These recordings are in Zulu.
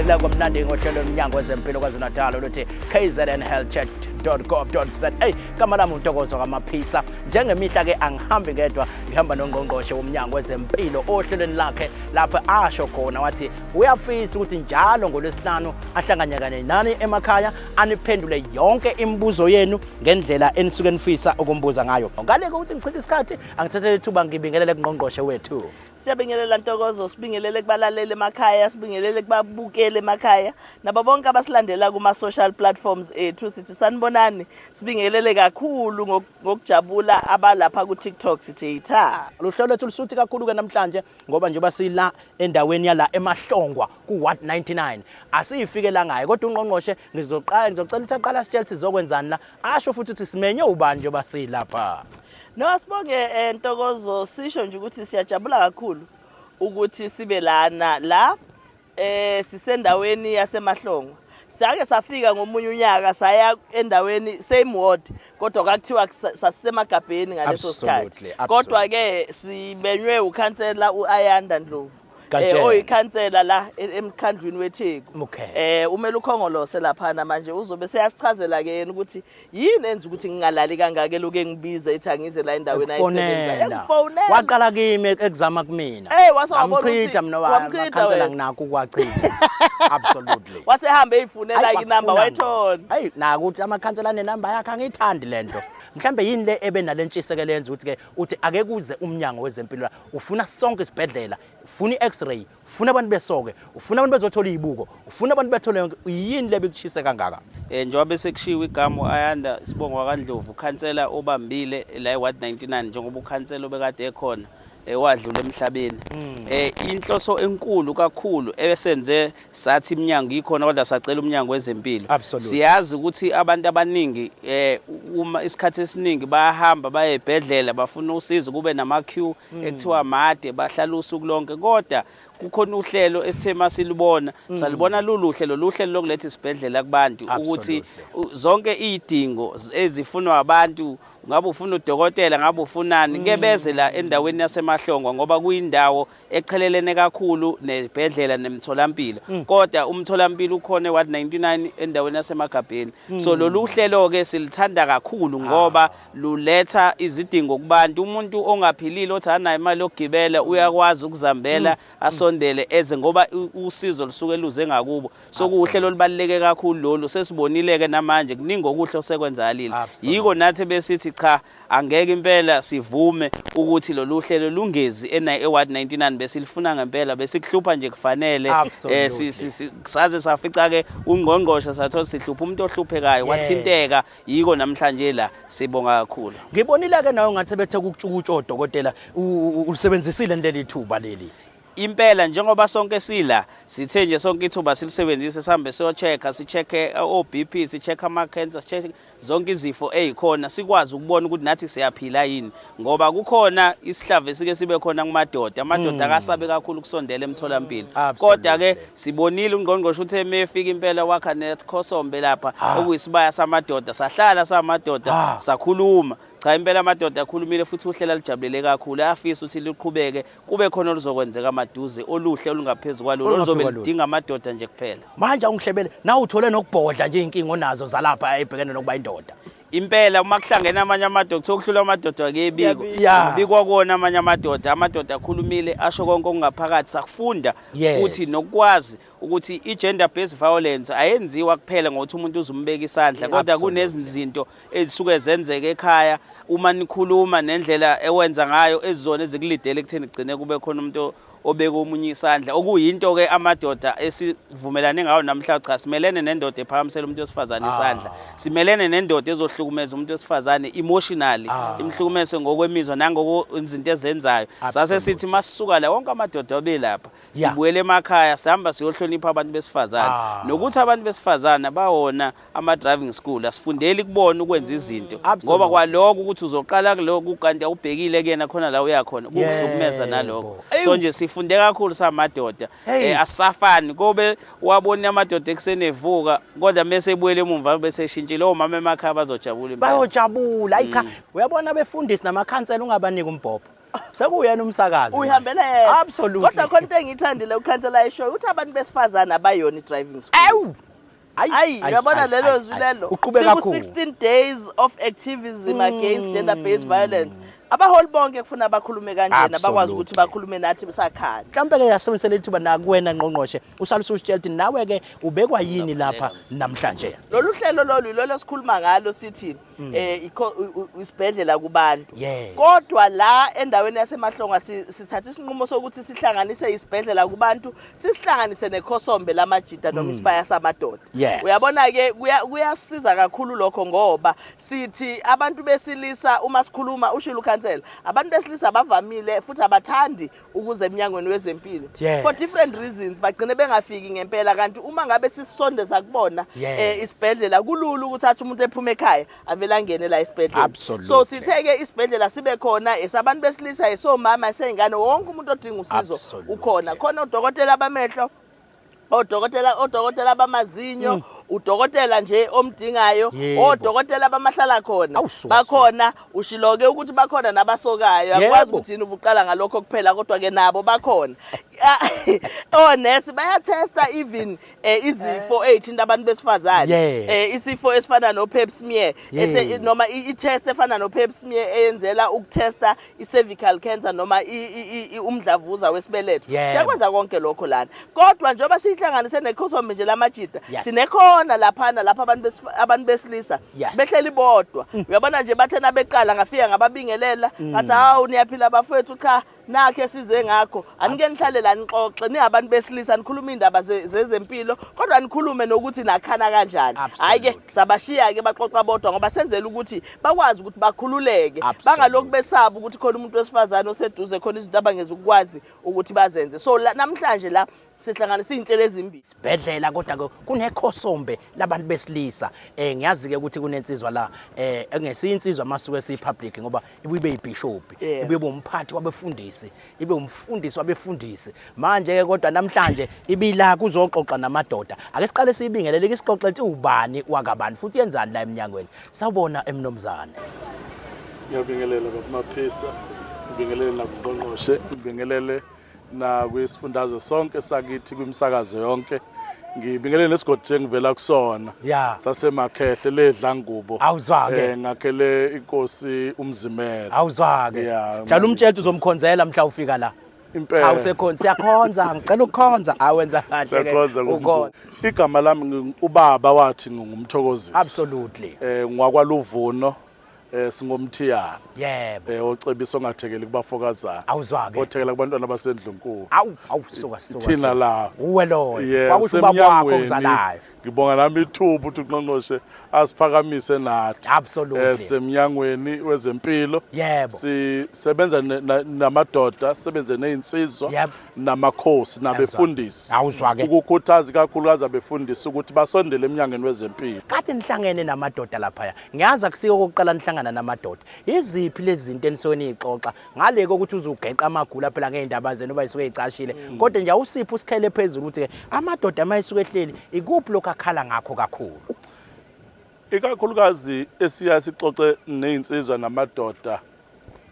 Siyamukela kwamnandi ngohlelo lomnyango wezempilo KwaZulu-Natal oluthi kznhealthcheck.gov.za. Igama lami uNtokozo kaMaphisa. Njengemihla ke angihambi ngedwa, ngihamba nongqongqoshe womnyango wezempilo ohlelweni lakhe lapho asho khona wathi uyafisa ukuthi njalo ngolwesihlanu ahlanganyakane nani emakhaya aniphendule yonke imibuzo yenu ngendlela enisuke nifisa ukumbuza ngayo. Ngale kokuthi ngichithe isikhathi, angithathele ithuba ngibingelele kungqongqoshe wethu. Siyabingelela Ntokozo, sibingelele kubalaleli emakhaya, sibingelele kubabukeli emakhaya, nabo bonke abasilandela kuma-social platforms ethu. Sithi sanibonani, sibingelele kakhulu ngokujabula abalapha ku-TikTok, sithi yitha. Luhlelo lwethu lusuthi kakhulu-ke namhlanje ngoba njengoba sila endaweni yala eMahlongwa ku-Ward 99 asiyifike la ngayo, kodwa ungqongqoshe ngizoqala ngizocela ukuthi aqala sitshele sizokwenzani la, asho futhi ukuthi simenye ubani njengoba silapha. No, asibonge Ntokozo, sisho nje ukuthi siyajabula kakhulu ukuthi sibe lana la sisendaweni yaseMahlongwa. Sake safika ngomunye unyaka saya endaweni same ward, kodwa kwakuthiwa sasisemagabheni ngaleso sikhathi. Kodwa ke sibenywe ukhansela uAyanda Ndlovu. Oyikhansela la emkhandlwini weTheku. Umele ukhongolose laphana manje uzobe seyasichazela ke yena ukuthi yini enza ukuthi ngingalali kangaka eloku engibiza ethi angize la endaweni ayisebenzayo. Engifonela. Waqala kimi ekuzama kumina. Wase wabona ukuthi Ngamchitha mina wamchitha wena. wena. Nginakho ukwachitha. Absolutely. Wasehambe eyifunela inamba wayithola. Hayi naku ukuthi amakhansela anenamba yakhe, angiyithandi lento. Mhlambe yini le ebe nalentshisekelo yenza ukuthi ke uthi ake kuze umnyango wezempilo la, ufuna sonke isibhedlela, ufuna i-x-ray, ufuna abantu besoke, ufuna abantu bezothola izibuko, ufuna abantu bethole yonke, yini le bekushise kangaka? Njengoba besekushiwo igama Ayanda Sibongo kaNdlovu, ukhansela obambile la eWard 99, njengoba ukhansela obekade ekhona wadlula emhlabeni. Inhloso enkulu kakhulu esenze sathi iminyango ikhona, kodwa sacela umnyango wezempilo. Siyazi ukuthi abantu abaningi uma isikhathi esiningi bayahamba baye ebhedlela bafuna usizo, kube nama queue ekuthiwa made, bahlala usuku lonke, kodwa kukhona uhlelo esithe masilubona salibona luluhle, lolu hlelo lokuletha isibhedlela kubantu ukuthi zonke izidingo ezifunwa abantu, ngabe ufuna udokotela, ngabe ufunani, ke beze la endaweni yaseMahlongwa ngoba kuyindawo eqhelelene kakhulu nezibhedlela nemitholampilo. Kodwa umtholampilo ukhona eWard 99 endaweni yaseMagabheni. So lolu hlelo ke silithanda kakhulu ngoba luletha izidingo kubantu. Umuntu ongaphilile othi anayo imali yokugibela uyakwazi ukuzambela asondele eze ngoba usizo lusuke luze ngakubo. So kuwuhlelo olubaluleke kakhulu lolu, sesibonile ke namanje kuningi okuhle osekwenzakalile. Yiko nathi besithi cha, angeke impela sivume ukuthi lolu hlelo lungezi eWard 99, besilifuna ngempela, besikuhlupha nje kufanele. Saze safica ke ungqongqoshe, sathola sihlupha umuntu ohluphekayo, wathinteka, yiko namhlanje la sibonga kakhulu. Ngibonile ke nawe ngathi sebethe ukutshukutsha odokotela, ulisebenzisile leli thuba leli. Impela njengoba sonke sila sithe nje sonke ithuba silisebenzise, sihambe siyo-check-a, si-check-e o-BP, si-check-e ama-cancer, si-check-e zonke izifo ey'khona, sikwazi ukubona ukuthi nathi siyaphila yini, ngoba kukhona isihlava esike sibe khona kumadoda. Amadoda akasabe kakhulu ukusondela emtholampilo. Kodwa-ke sibonile ungqongqoshe uthe uma efika impela wakha nekhosombe lapha okuyisibaya samadoda, sahlala samadoda sakhuluma. Cha impela amadoda akhulumile futhi uhlelo alijabulele kakhulu, ayafisa ukuthi liqhubeke, kube khona oluzokwenzeka maduze oluhle olungaphezu kwalolu oluzobe lidinga amadoda nje kuphela. Manje awungihlebele nawe uthole nokubhodla nje inkinga onazo zalapha ebhekene nokuba indoda. Impela uma kuhlangene amanye amadoda kuthiwa kuhlula amadoda akebiko. Kubikwa kuwona amanye amadoda, amadoda akhulumile asho konke okungaphakathi, sakufunda futhi nokwazi ukuthi i-gender based violence ayenziwa kuphela ngokuthi umuntu uzumbeka isandla, kodwa kunezinto ezisuke zenzeke ekhaya uma nikhuluma nendlela ewenza ngayo ezizona ezikulidele ekutheni kugcine kube khona umuntu obeka omunye isandla, okuyinto ke amadoda esivumelane ngayo namhla. Cha, simelene nendoda ephakamisela umuntu wesifazane isandla, simelene nendoda ezohlukumeza umuntu wesifazane emotionally, imhlukumeze ngokwemizwa nangokuzinto ezenzayo. Sase sithi masisuka la wonke amadoda abelapha sibuyele emakhaya, sihamba siyohlonipha abantu besifazane, nokuthi abantu besifazane bawona ama-driving school, asifundeli kubona ukwenza izinto ngoba kwaloko ukuthi uzoqala kuloko kanti awubhekile kuyena khona la uyakhona kukuhlukumeza nalokho. So nje sifunde kakhulu samadoda, asisafani kobe wabona amadoda ekuseni evuka, kodwa mese ebuyele emumva bese eshintshile. Omama emakhaya bazojabula impela, bayojabula. Ayi cha, uyabona abefundisi namakhansela ungabaniki umbhobho. Sekuyena umsakazi. Uyihambela yena. Absolutely. Kodwa khona into engiyithandile ukhansela ayishoyo ukuthi abantu besifazane abayona i-driving school. Awu. Ayi, uyabona lelo zwi lelo. Uqhube kakhulu. 16 days of activism against gender based violence. Abaholi bonke kufuna bakhulume kanjena bakwazi ukuthi Absolutely. bakhulume nathi besakhala. Mhlawumbe ke yasebenzisa lethuba nakuwena ngqongqoshe usale usutshela ukuthi nawe ke ubekwa yini lapha namhlanje. Lolu hlelo lolu ilolo esikhuluma ngalo sithi isibhedlela kubantu. Yes. Kodwa la endaweni yaseMahlongwa sithatha isinqumo sokuthi sihlanganise isibhedlela kubantu, sisihlanganise nekhosombe lamajita noma isibaya samadoda. Yes. Uyabona ke kuyasiza kakhulu lokho ngoba sithi abantu besilisa uma sikhuluma ushilo ukhansela, abantu besilisa bavamile futhi abathandi ukuze eminyangweni wezempilo. Yes. For different reasons bagcine bengafiki ngempela, kanti uma ngabe sisondeza kubona Yes. isibhedlela kulula ukuthi athi umuntu ephuma ekhaya avele angene la esibhedlela. Absolutely. So sithe ke isibhedlela sibe khona esabantu besilisa, esomama, eseyingane, wonke umuntu odinga usizo Absolutely. ukhona. Khona odokotela bamehlo, odokotela bamazinyo, udokotela nje omdingayo, Yebo. odokotela bamahlala khona Awu, suka, bakhona. Ushiloke ukuthi bakhona nabasokayo, akwazi Yebo. ukuthi yini ubuqala ngalokho kuphela, kodwa ke nabo bakhona. Onesi bayatesta even izifo ey'thinta abantu besifazane. Yes. Isifo esifana no-pap smear, Yes. noma i-test efana no-pap smear eyenzela ukutesta i-cervical cancer noma umdlavuza wesibeletho. Yebo. Siyakwenza konke lokho lana, kodwa njengoba siyihlanganise nekhosombe nje lamajita, Yes. sinekhona laphana lapho abantu besilisa Yes. behleli bodwa. Uyabona nje bathena beqala ngafika ngababingelela, ngathi hawu niyaphila bafowethu, cha nakhe size ngakho, anike nihlale la nixoxe ningabantu besilisa, nikhulume indaba zezempilo, kodwa nikhulume nokuthi nakhana kanjani. Absolutely. Hhayi ke sabashiya ke baxoxa bodwa ngoba senzela ukuthi bakwazi ukuthi bakhululeke, Absolutely. bangalokhu besaba ukuthi khona umuntu wesifazane oseduze, khona izinto abangezukwazi ukuthi bazenze. So namhlanje la sihlanganisa iy'nhlelo ezimbili. Sibhedlela, kodwa ke kunekhosombe labantu besilisa. Ngiyazi ke ukuthi kunensizwa la engesiyinsizwa masuke siyipublic ngoba ibuye ibe yibishop, Yeah. ibuye ibe umphathi wabefundisi, ibe umfundisi wabefundisi. Manje ke kodwa namhlanje ibila kuzoxoxa namadoda. Ake siqale siyibingelele, ke sixoxe ukuthi ubani wakabani futhi yenzani la eminyangweni. Sawubona emnomzane. Ngiyabingelela baba Maphisa, ngibingelele nakungqongqoshe, ngibingelele nakwisifundazwe sonke sakithi kwimisakazo yonke. Ngibingelele nesigodi engivela kusona. Yeah. Sasemakhehle ledlangubo. Awuzwa-ke. Ngakhele inkosi uMzimela. Awuzwa ke. Yeah, Mhlawumbe umtshela uzomkhonzela mhla ufika la. Impela. Cha usekhona, siyakhonza, ngicela ukukhonza. Awenza kahle ke. Siyakhonza Ukhonza. Igama lami ubaba wathi ngingumthokozisi. Absolutely. Ngwakwaluvuno singomthiyana. Yebo. Ocebisa ongathekeli kubafokazana. Awuzwa ke. Othekela kubantwana basendlunkulu. Awu, awu suka suka. Thina suka. la. Uwe loyo. Yeah, Kwakusho ubaba wakho semnyangweni. okuzalayo. Ngibonga nami ithuba ukuthi uNgqongqoshe asiphakamise nathi. Absolutely. Semnyangweni wezempilo. Yebo. Sisebenza namadoda, sisebenze nezinsizwa Yebo. namakhosi nabefundisi. Awuzwa ke. Ukukhuthaza kakhulukazi abefundisi ukuthi basondele emnyangweni wezempilo. Kade nihlangene namadoda laphaya. Ngiyazi akusiko okokuqala nihlangana namadoda. Iziphi lezi zinto enisuke niyixoxa ngale kokuthi uzugeqa amagula phela ngey'ndaba zenu oba yisuke y'cashile, kodwa nje awusiphi usikhele phezulu ukuthi-ke amadoda uma esuke ehleli ikuphi lokhu akhala ngakho kakhulu? Ikakhulukazi esiya sixoxe nezinsizwa namadoda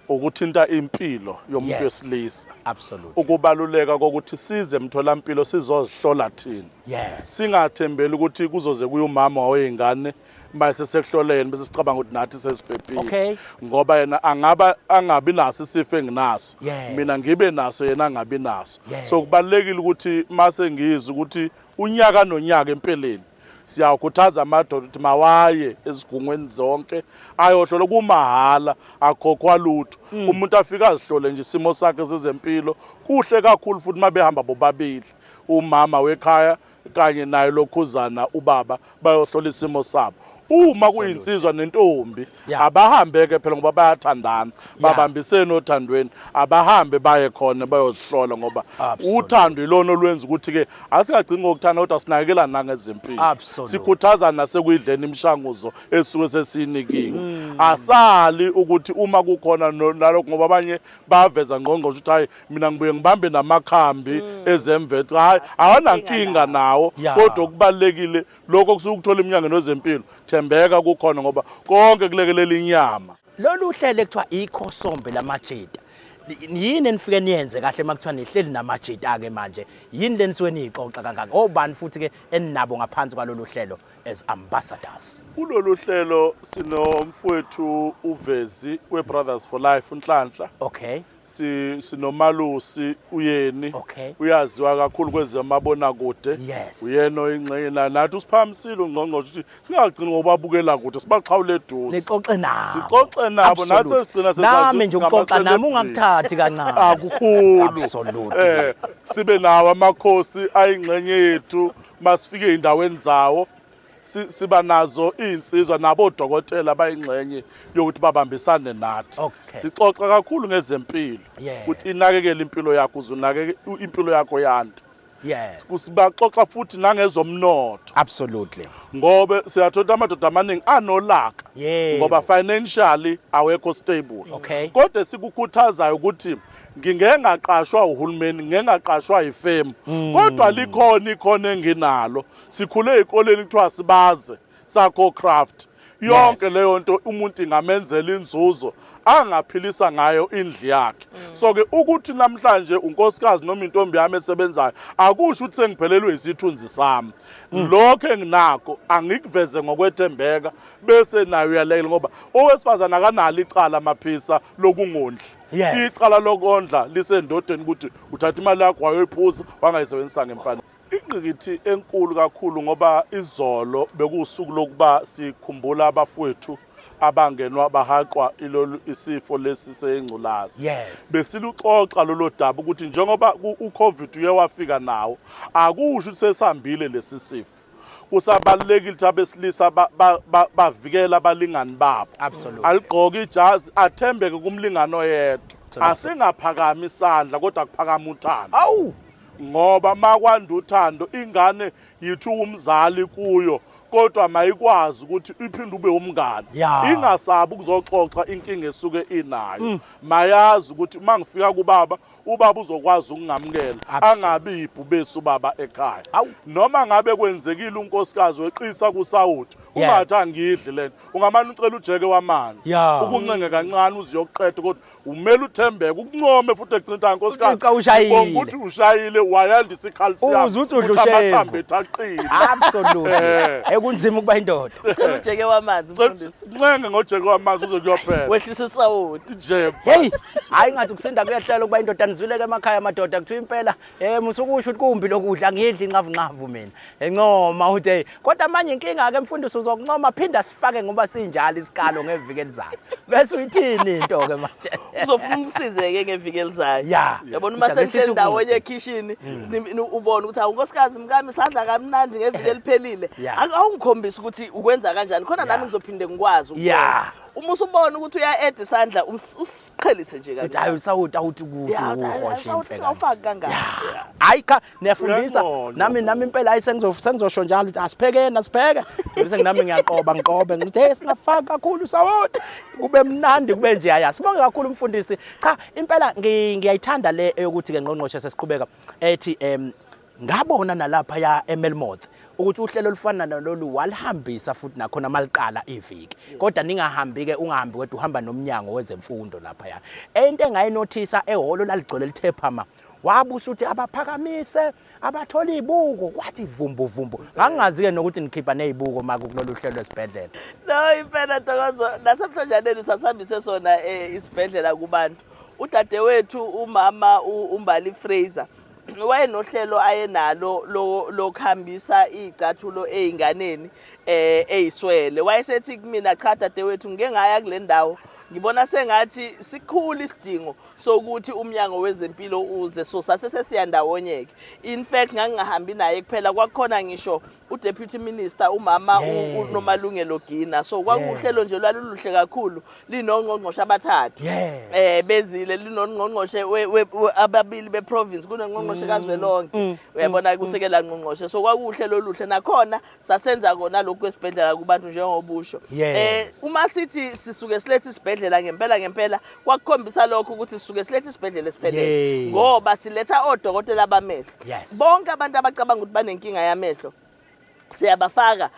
ukuthinta impilo yomuntu Yes. wesilisa. Absolutely. Ukubaluleka kokuthi size emtholampilo sizozihlola thina. Yes. Singathembeli ukuthi kuzoze kuye umama wey'ngane mase sekuhloleni bese sicabanga ukuthi nathi sesiphephile. Okay. Ngoba yena angaba angabi naso isifo enginaso. Yes. Mina ngibe naso yena angabi naso. Yes. So kubalulekile ukuthi mase ngizwe ukuthi unyaka nonyaka empeleni siyakhuthaza amadoda ukuthi mawaye ezigungweni zonke ayohlola kumahhala, akhokhwa lutho. Umuntu afike azihlole nje isimo sakhe sezempilo. Kuhle kakhulu futhi mabehamba bobabili, umama wekhaya kanye naye lokhuzana ubaba, bayohlola isimo sabo. Uma kuyinsizwa nentombi Yeah. abahambe ke phela ngoba bayathandana, babambisene othandweni, abahambe baye khona bayozihlola ngoba Absolutely. uthando ilona olwenza ukuthi ke asingagcini ngokuthanda kodwa sinakekela nangezempilo. Absolutely. Sikhuthaza nasekuyidleni imishanguzo esuke sesiyinikiwe. Asali ukuthi uma kukhona nalokho ngoba abanye baveza ngqongqoshe ukuthi hayi mina ngibuye ngibambe namakhambi ezemvethu, hayi awanankinga nawo, Yeah. kodwa okubalulekile lokho kusuke ukuthola eminyangweni wezempilo, thembeka kukhona ngoba konke kulekelela inyama. Lolu hlelo ekuthiwa ikhosombe lamajita Yini enifike niyenze kahle makuthiwa nihleli namajita ke manje? Yini lenisuke niyixoxa kangaka? Obani futhi ke eninabo ngaphansi kwalolu hlelo as ambassadors? Kulolu hlelo sinomfowethu uVezi we-Brothers for Life, uNhlanhla. Sinomalusi uYeni. Uyaziwa kakhulu kwezamabonakude. Uyena oyingxenye nathi usiphamisile ungqongqoshe ukuthi singagcini ngokubabukela kude, sibaxhawule eduze. Nixoxe nabo. Sixoxe nabo, nathi sesigcina sesazi Nami nje ukuxoxa nami ungakuthathi kancane. Akukhulu. Sibe nawo amakhosi ayingxenye yethu masifike ey'ndaweni zawo. Siba nazo iy'nsizwa nabo odokotela bayingxenye yokuthi babambisane nathi. Sixoxa kakhulu ngezempilo, ukuthi inakekele impilo yakho, uze unakeke impilo yakho yande. Sibaxoxa futhi nangezomnotho. Ngoba siyathola amadoda amaningi anolaka. Ngoba financially awekho stable. Kodwa sikukhuthazayo ukuthi ngingengaqashwa uhulumeni, ngingengaqashwa ifemu. Kodwa likhona ikhono enginalo. Sikhule ezikoleni kuthiwa sibaze sakho craft. Yonke leyo nto umuntu ingamenzela inzuzo angaphilisa ngayo indlu yakhe. So ke ukuthi namhlanje unkosikazi noma intombi yami esebenzayo akusho ukuthi sengiphelelwe isithunzi sami. Lokho enginakho angikuveze ngokwethembeka bese nayo uyalekela, ngoba owesifazana akanalo icala amaphisa lokungondli. Icala lokondla lisendodeni ukuthi uthatha imali yakho wayoyiphuza wangayisebenzisa ngemfanelo. Ingqikithi enkulu kakhulu ngoba izolo bekuwusuku lokuba sikhumbula abafowethu abangenwa bahaqwa ilolu isifo lesi sengculazi. Besiluxoxa lolo daba ukuthi njengoba uCovid uye wafika nawo akusho ukuthi sesihambile lesi sifo. Kusabalulekile ukuthi abesilisa bavikele abalingani babo. Aligqoke ijazi, athembeke kumlingani oyedwa. Asingaphakami isandla kodwa kuphakama uthando. Ngoba makwanda uthando ingane yithu umzali kuyo, kodwa mayikwazi ukuthi iphinde ube umngane. Ingasabi ukuzoxoxa inkinga esuke inayo. Mayazi ukuthi uma ngifika kubaba, ubaba uzokwazi ukungamukela, angabi ibhubesi ubaba ekhaya. Noma ngabe kwenzekile unkosikazi weqisa kusawuthi, ungathi angidli lento, ungamane ucela ujeke wamanzi, ukuncenge kancane uziyoqeda, kodwa umele uthembeke ukuncome futhi egcina nkosikazi ushayile ukuthi ushayile wayandisa icalcium uthi amathambo ethaqile. Absolutely. Ekunzima ukuba indoda. Ucela ujeke wamanzi mfundisi. Ncenge ngojeke wamanzi uze kuyophela. Wehlisa usawoti nje. Hey, hayi ngathi kusinda kuyahlela ukuba indoda. Nizwileke emakhaya amadoda kuthiwa impela musukusho ukuthi kumbi lokudla ngidli inqavu nqavu mina. Encoma uthi kodwa manje inkinga ke mfundisi uzokuncoma phinda sifake ngoba sinjalo isikalo ngeviki elizayo. Bese uyithini into ke manje? Uzofuna umsize ke ngeviki elizayo. Yabona uma senihleli ndawonye ekhishini ubona ukuthi awunkosikazi mkami isandla kamnandi ngeviki eliphelile. Awungikhombisa ukuthi ukwenza kanjani khona nami ngizophinde ngikwazi ukwenza. Uma usubona ukuthi uya-add isandla usiqhelise nje kancane. Hayi usawuthi awuthi kude uhoshe sawufaki kangaka. Hayi cha niyafundisa nami impela hayi sengizosho njalo ukuthi asiphekeni asipheke. Bese nginami ngiyaqoba ngiqobe ngithi hey singafaka kakhulu usawuthi kube mnandi kube nje. Haya sibonge kakhulu umfundisi. Cha impela ngiyayithanda le eyokuthi ke ngqongqoshe sesiqhubeka ethi ngabona nalapha ya eMelmoth ukuthi uhlelo olufana nalolu walihambisa futhi nakhona maliqala iviki. Kodwa ningahambi ke ungahambi kodwa uhamba nomnyango wezemfundo lapha ya. Into engayinothisa ehholo laligcwele lithephama wabusa ukuthi abaphakamise abathola izibuko kwathi vumbu vumbu. Ngangingazi ke nokuthi nikhipha nezibuko makulolu hlelo esibhedlela. No impela Ntokozo nasemhlonjaneni sasihambise sona isibhedlela kubantu. Udadewethu umama uMbali Fraser wayenohlelo ayenalo lokuhambisa iy'cathulo ey'nganeni eyiswele. Wayesethi kumina cha dadewethu ngike ngaya kule ndawo ngibona sengathi sikhulu isidingo sokuthi umnyango wezempilo uze, so sase sesiya ndawonye-ke. In fact ngangingahambi naye kuphela, kwakukhona ngisho uDeputy Minister umama uNomalungelo Gina. So kwakuhlelo nje lwaluluhle kakhulu linongqongqoshe abathathu. Bezile linongqongqoshe ababili beprovince, kunongqongqoshe kazwelonke. Uyabona kusekela ngqongqoshe. So kwakuhlelo oluhle nakhona sasenza kona lokhu kwesibhedlela kubantu njengobusho. Uma sithi sisuke silethe isibhedlela ngempela ngempela kwakukhombisa lokho ukuthi sisuke silethe isibhedlela esiphelele ngoba siletha odokotela bamehlo. Bonke abantu abacabanga ukuthi banenkinga yamehlo siyabafaka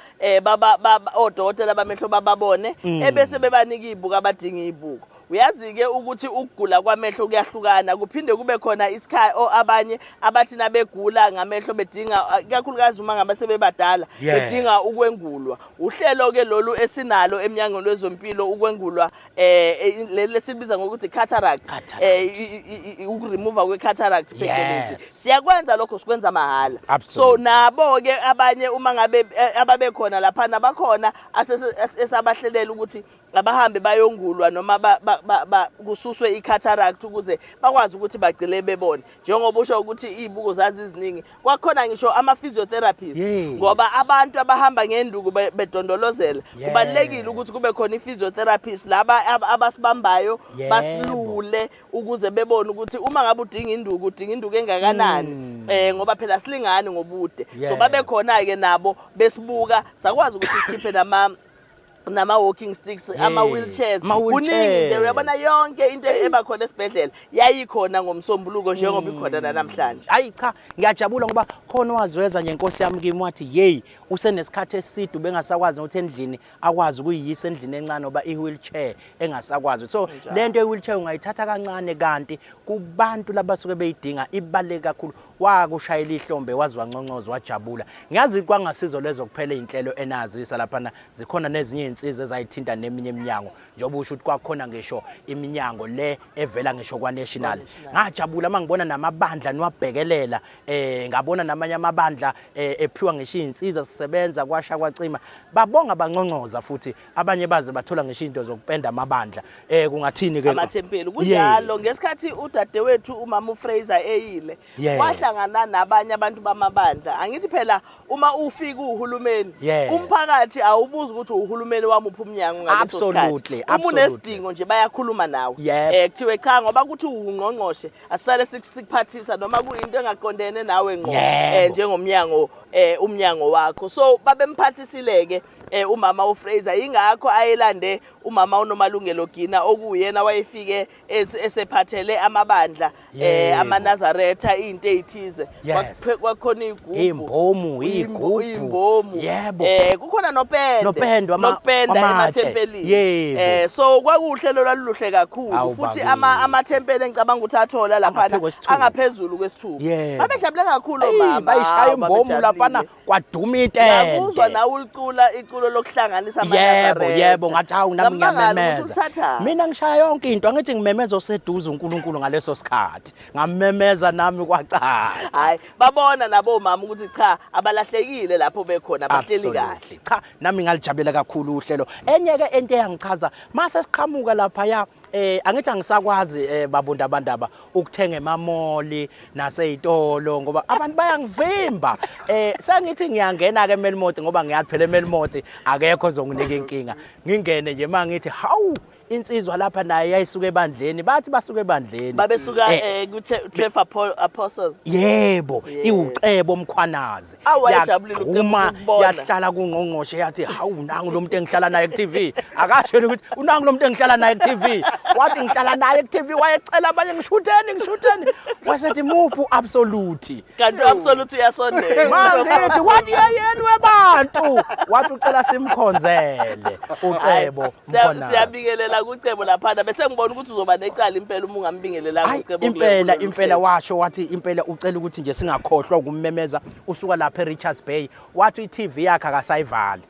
baba odokotela bamehlo bababone ebese bebanika izibuko abadinga izibuko. Uyazi-ke ukuthi ukugula kwamehlo kuyahlukana, kuphinde kube khona isikhathi abanye abathi nabegula ngamehlo bedinga, ikakhulukazi uma ngabe sebebadala, bedinga ukwengulwa. Uhlelo-ke lolu esinalo emnyangweni wezempilo ukwengulwa, leli esilibiza ngokuthi cataract, Cataract. Ukuremova kwe-cataract phecelezi. Siyakwenza lokho, sikwenza mahhala. So nabo-ke abanye uma ngabe ababekhona laphana bakhona esabahlelela ukuthi abahambe bayongulwa noma kususwe i-cataract ukuze bakwazi ukuthi bagcile bebone. Njengoba usho ukuthi iy'buko zaziziningi, kwakhona ngisho ama-physiotherapist, ngoba abantu abahamba ngenduku bedondolozela, kubalulekile ukuthi kube khona i-physiotherapist laba abasibambayo, basilule ukuze bebone ukuthi uma ngabe udinga induku, udinga induku engakanani, ngoba phela silingani ngobude. So babe khona ke nabo besibuka, sakwazi ukuthi sikhiphe nama walking sticks, ama wheelchairs. Ama-wheelchairs. Kuningi nje, uyabona yonke into eba khona esibhedlela yayikhona ngomsombuluko njengoba ikhona namhlanje. Hayi cha, ngiyajabula ngoba khona wazweza nje inkosi yami kimi, wathi hey, usenesikhathi eside bengasakwazi ukuthi endlini akwazi ukuyiyisa endlini encane ngoba i-wheelchair engasakwazi. So lento ye-wheelchair ungayithatha kancane, kanti kubantu labasuke beyidinga ibaluleke kakhulu. Wakushayela ihlombe, wazi wanconcoza, wajabula. Ngiyazi kwangasizo lezo kuphela iy'nhlelo enazisa laphana, zikhona nezinye iy'nsiza ezayithinta neminye iminyango, njengoba usho ukuthi kwakhona ngisho iminyango le evela ngisho kwa-national. Ngajabula uma ngibona namabandla niwabhekelela, ngabona namanye amabandla ephiwa ngisho iy'nsiza sisebenza kwasha kwacima, babonga banconcoza, futhi abanye baze bathola ngisho izinto zokupenda amabandla. Kungathini ke Amathempeli kunjalo. Ngesikhathi udadewethu umama uFraser eyile, wahlangana nabanye abantu bamabandla. Angithi phela uma ufika uhulumeni, umphakathi awubuzi ukuthi uhulumeni wamuphi umnyango ngaleso sikhathi. Uma unesidingo nje bayakhuluma nawe. Kuthiwe cha, ngoba kuthi ungqongqoshe asisale sikuphathisa noma kuyinto engaqondene nawe ngqo, njengomnyango, umnyango wakho. So babemphathisile-ke umama uFraser, ingakho ayelande umama uNomalungelo Gina, okuyena wayefike esephathele amabandla, amaNazaretha, into ezithize. Kwakhona iy'gubhu, Iy'mbomu, iy'gubhu. Iy'mbomu. Kukhona nopende, Nopende nokupenda wamatshe. emathempelini. So kwakuhlelo lwaluhle kakhulu. Awu, Futhi bakithi. Amathempeli engicabanga ukuthi athola laphana Angaphezu kwesithupha. Angaphezulu kwesithupha. Babejabule kakhulu Eyi, omama. bayishaya Hawu, imbomu babejabulile. laphana kwaduma itende. Ngakuzwa nawe ulicula iculo lokuhlanganisa Yebo, amaNazaretha. yebo, ngathi hawu nami Ngamangala ukuthi ngiyamemeza. ulithathaphi. Mina ngishaya yonke into, angithi ngimemeza oseduze uNkulunkulu ngaleso sikhathi. Ngamemeza nami kwacaca. Hayi, babona nabo mama ukuthi cha, abalahlekile lapho bekhona, bahleli kahle. Absolutely. Cha, nami ngalijabulela kakhulu uhlelo. Enye ke into eyangichaza, mase siqhamuka lapha ya, angithi angisakwazi, babunda abandaba, ukuthenga emamoli naseyitolo ngoba abantu bayangivimba. Sengithi ngiyangena ke eMelmoth ngoba ngiyazi phela eMelmoth akekho ozonginika inkinga. Ngingene nje mangithi hawu, insizwa lapha naye yayisuka ebandleni, bathi basuka ebandleni. Babesuka ku 12 Apostle. Yebo, iwucebo Mkhwanazi. Awu, wayejabulile uCebo Yagxuma, ukukubona. yahlala kungqongqoshe yathi hawu, nangu lo muntu engihlala naye ku TV. Akasho ukuthi unangu lo muntu engihlala naye ku TV. Wathi ngihlala naye ku TV, wayecela abanye ngishutheni, ngishutheni. Wasethi muphi absolute. Kanti absolute uyasondela. Mangithi wathi yeyeni webantu. Wathi ucela simkhonzele ucebo Mkhwanazi. Siyabingelela kucebo laphana, bese ngibona ukuthi uzoba necala impela uma ungambingelelanga Hayi, ucebo impela, kulolu impela hlelo. Washo wathi impela ucela ukuthi nje singakhohlwa ukummemeza usuka lapha eRichards Bay. Wathi i-TV yakhe akasayivali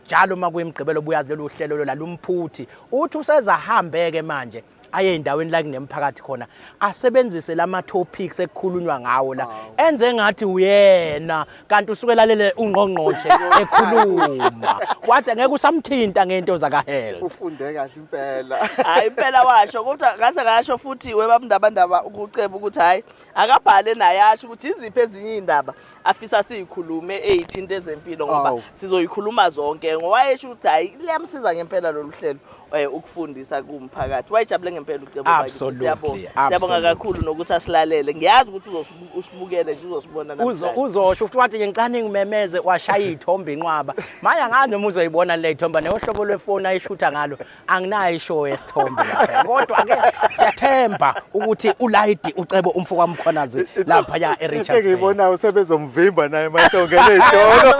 njalo uma kuyimigqibelo, buyazi lolu hlelo lo lumphuthi. Uthi usezahambeke manje aye endaweni la kunemphakathi khona, asebenzise lama topics ekukhulunywa ngawo la, enze ngathi uyena kanti usuke lalele ungqongqoshe ekhuluma. Wathi angeke usamthinta ngento zaka health. Ufunde kahle impela. Hayi impela washo, kodwa ngase ngasho futhi webabundabandaba ukuceba ukuthi hayi, akabhale naye asho ukuthi iziphi ezinye izindaba afisa siyikhulume ezithinta ezempilo, ngoba sizoyikhuluma zonke. Ngowayesho ukuthi hayi, liyamsiza ngempela lolu hlelo ukufundisa kumphakathi. Wayejabule ngempela ucebo bakithi. Siyabonga. Siyabonga kakhulu nokuthi asilalele. Ngiyazi ukuthi usibukele nje, uzosibona namhlanje. Uzosho futhi wathi nje ngicane ngimemeze, washaya iy'thombe inqwaba. Manje angazi noma uzoyibona le y'thombe, nohlobo lwefoni ayishutha ngalo, anginayo ishow yesithombe lapha. Kodwa-ke siyathemba ukuthi ulayidi ucebo umfo kaMkhwanazi laphaya eRichards Bay. Engiyibonayo sebezomvimba naye masongene ey'tolo.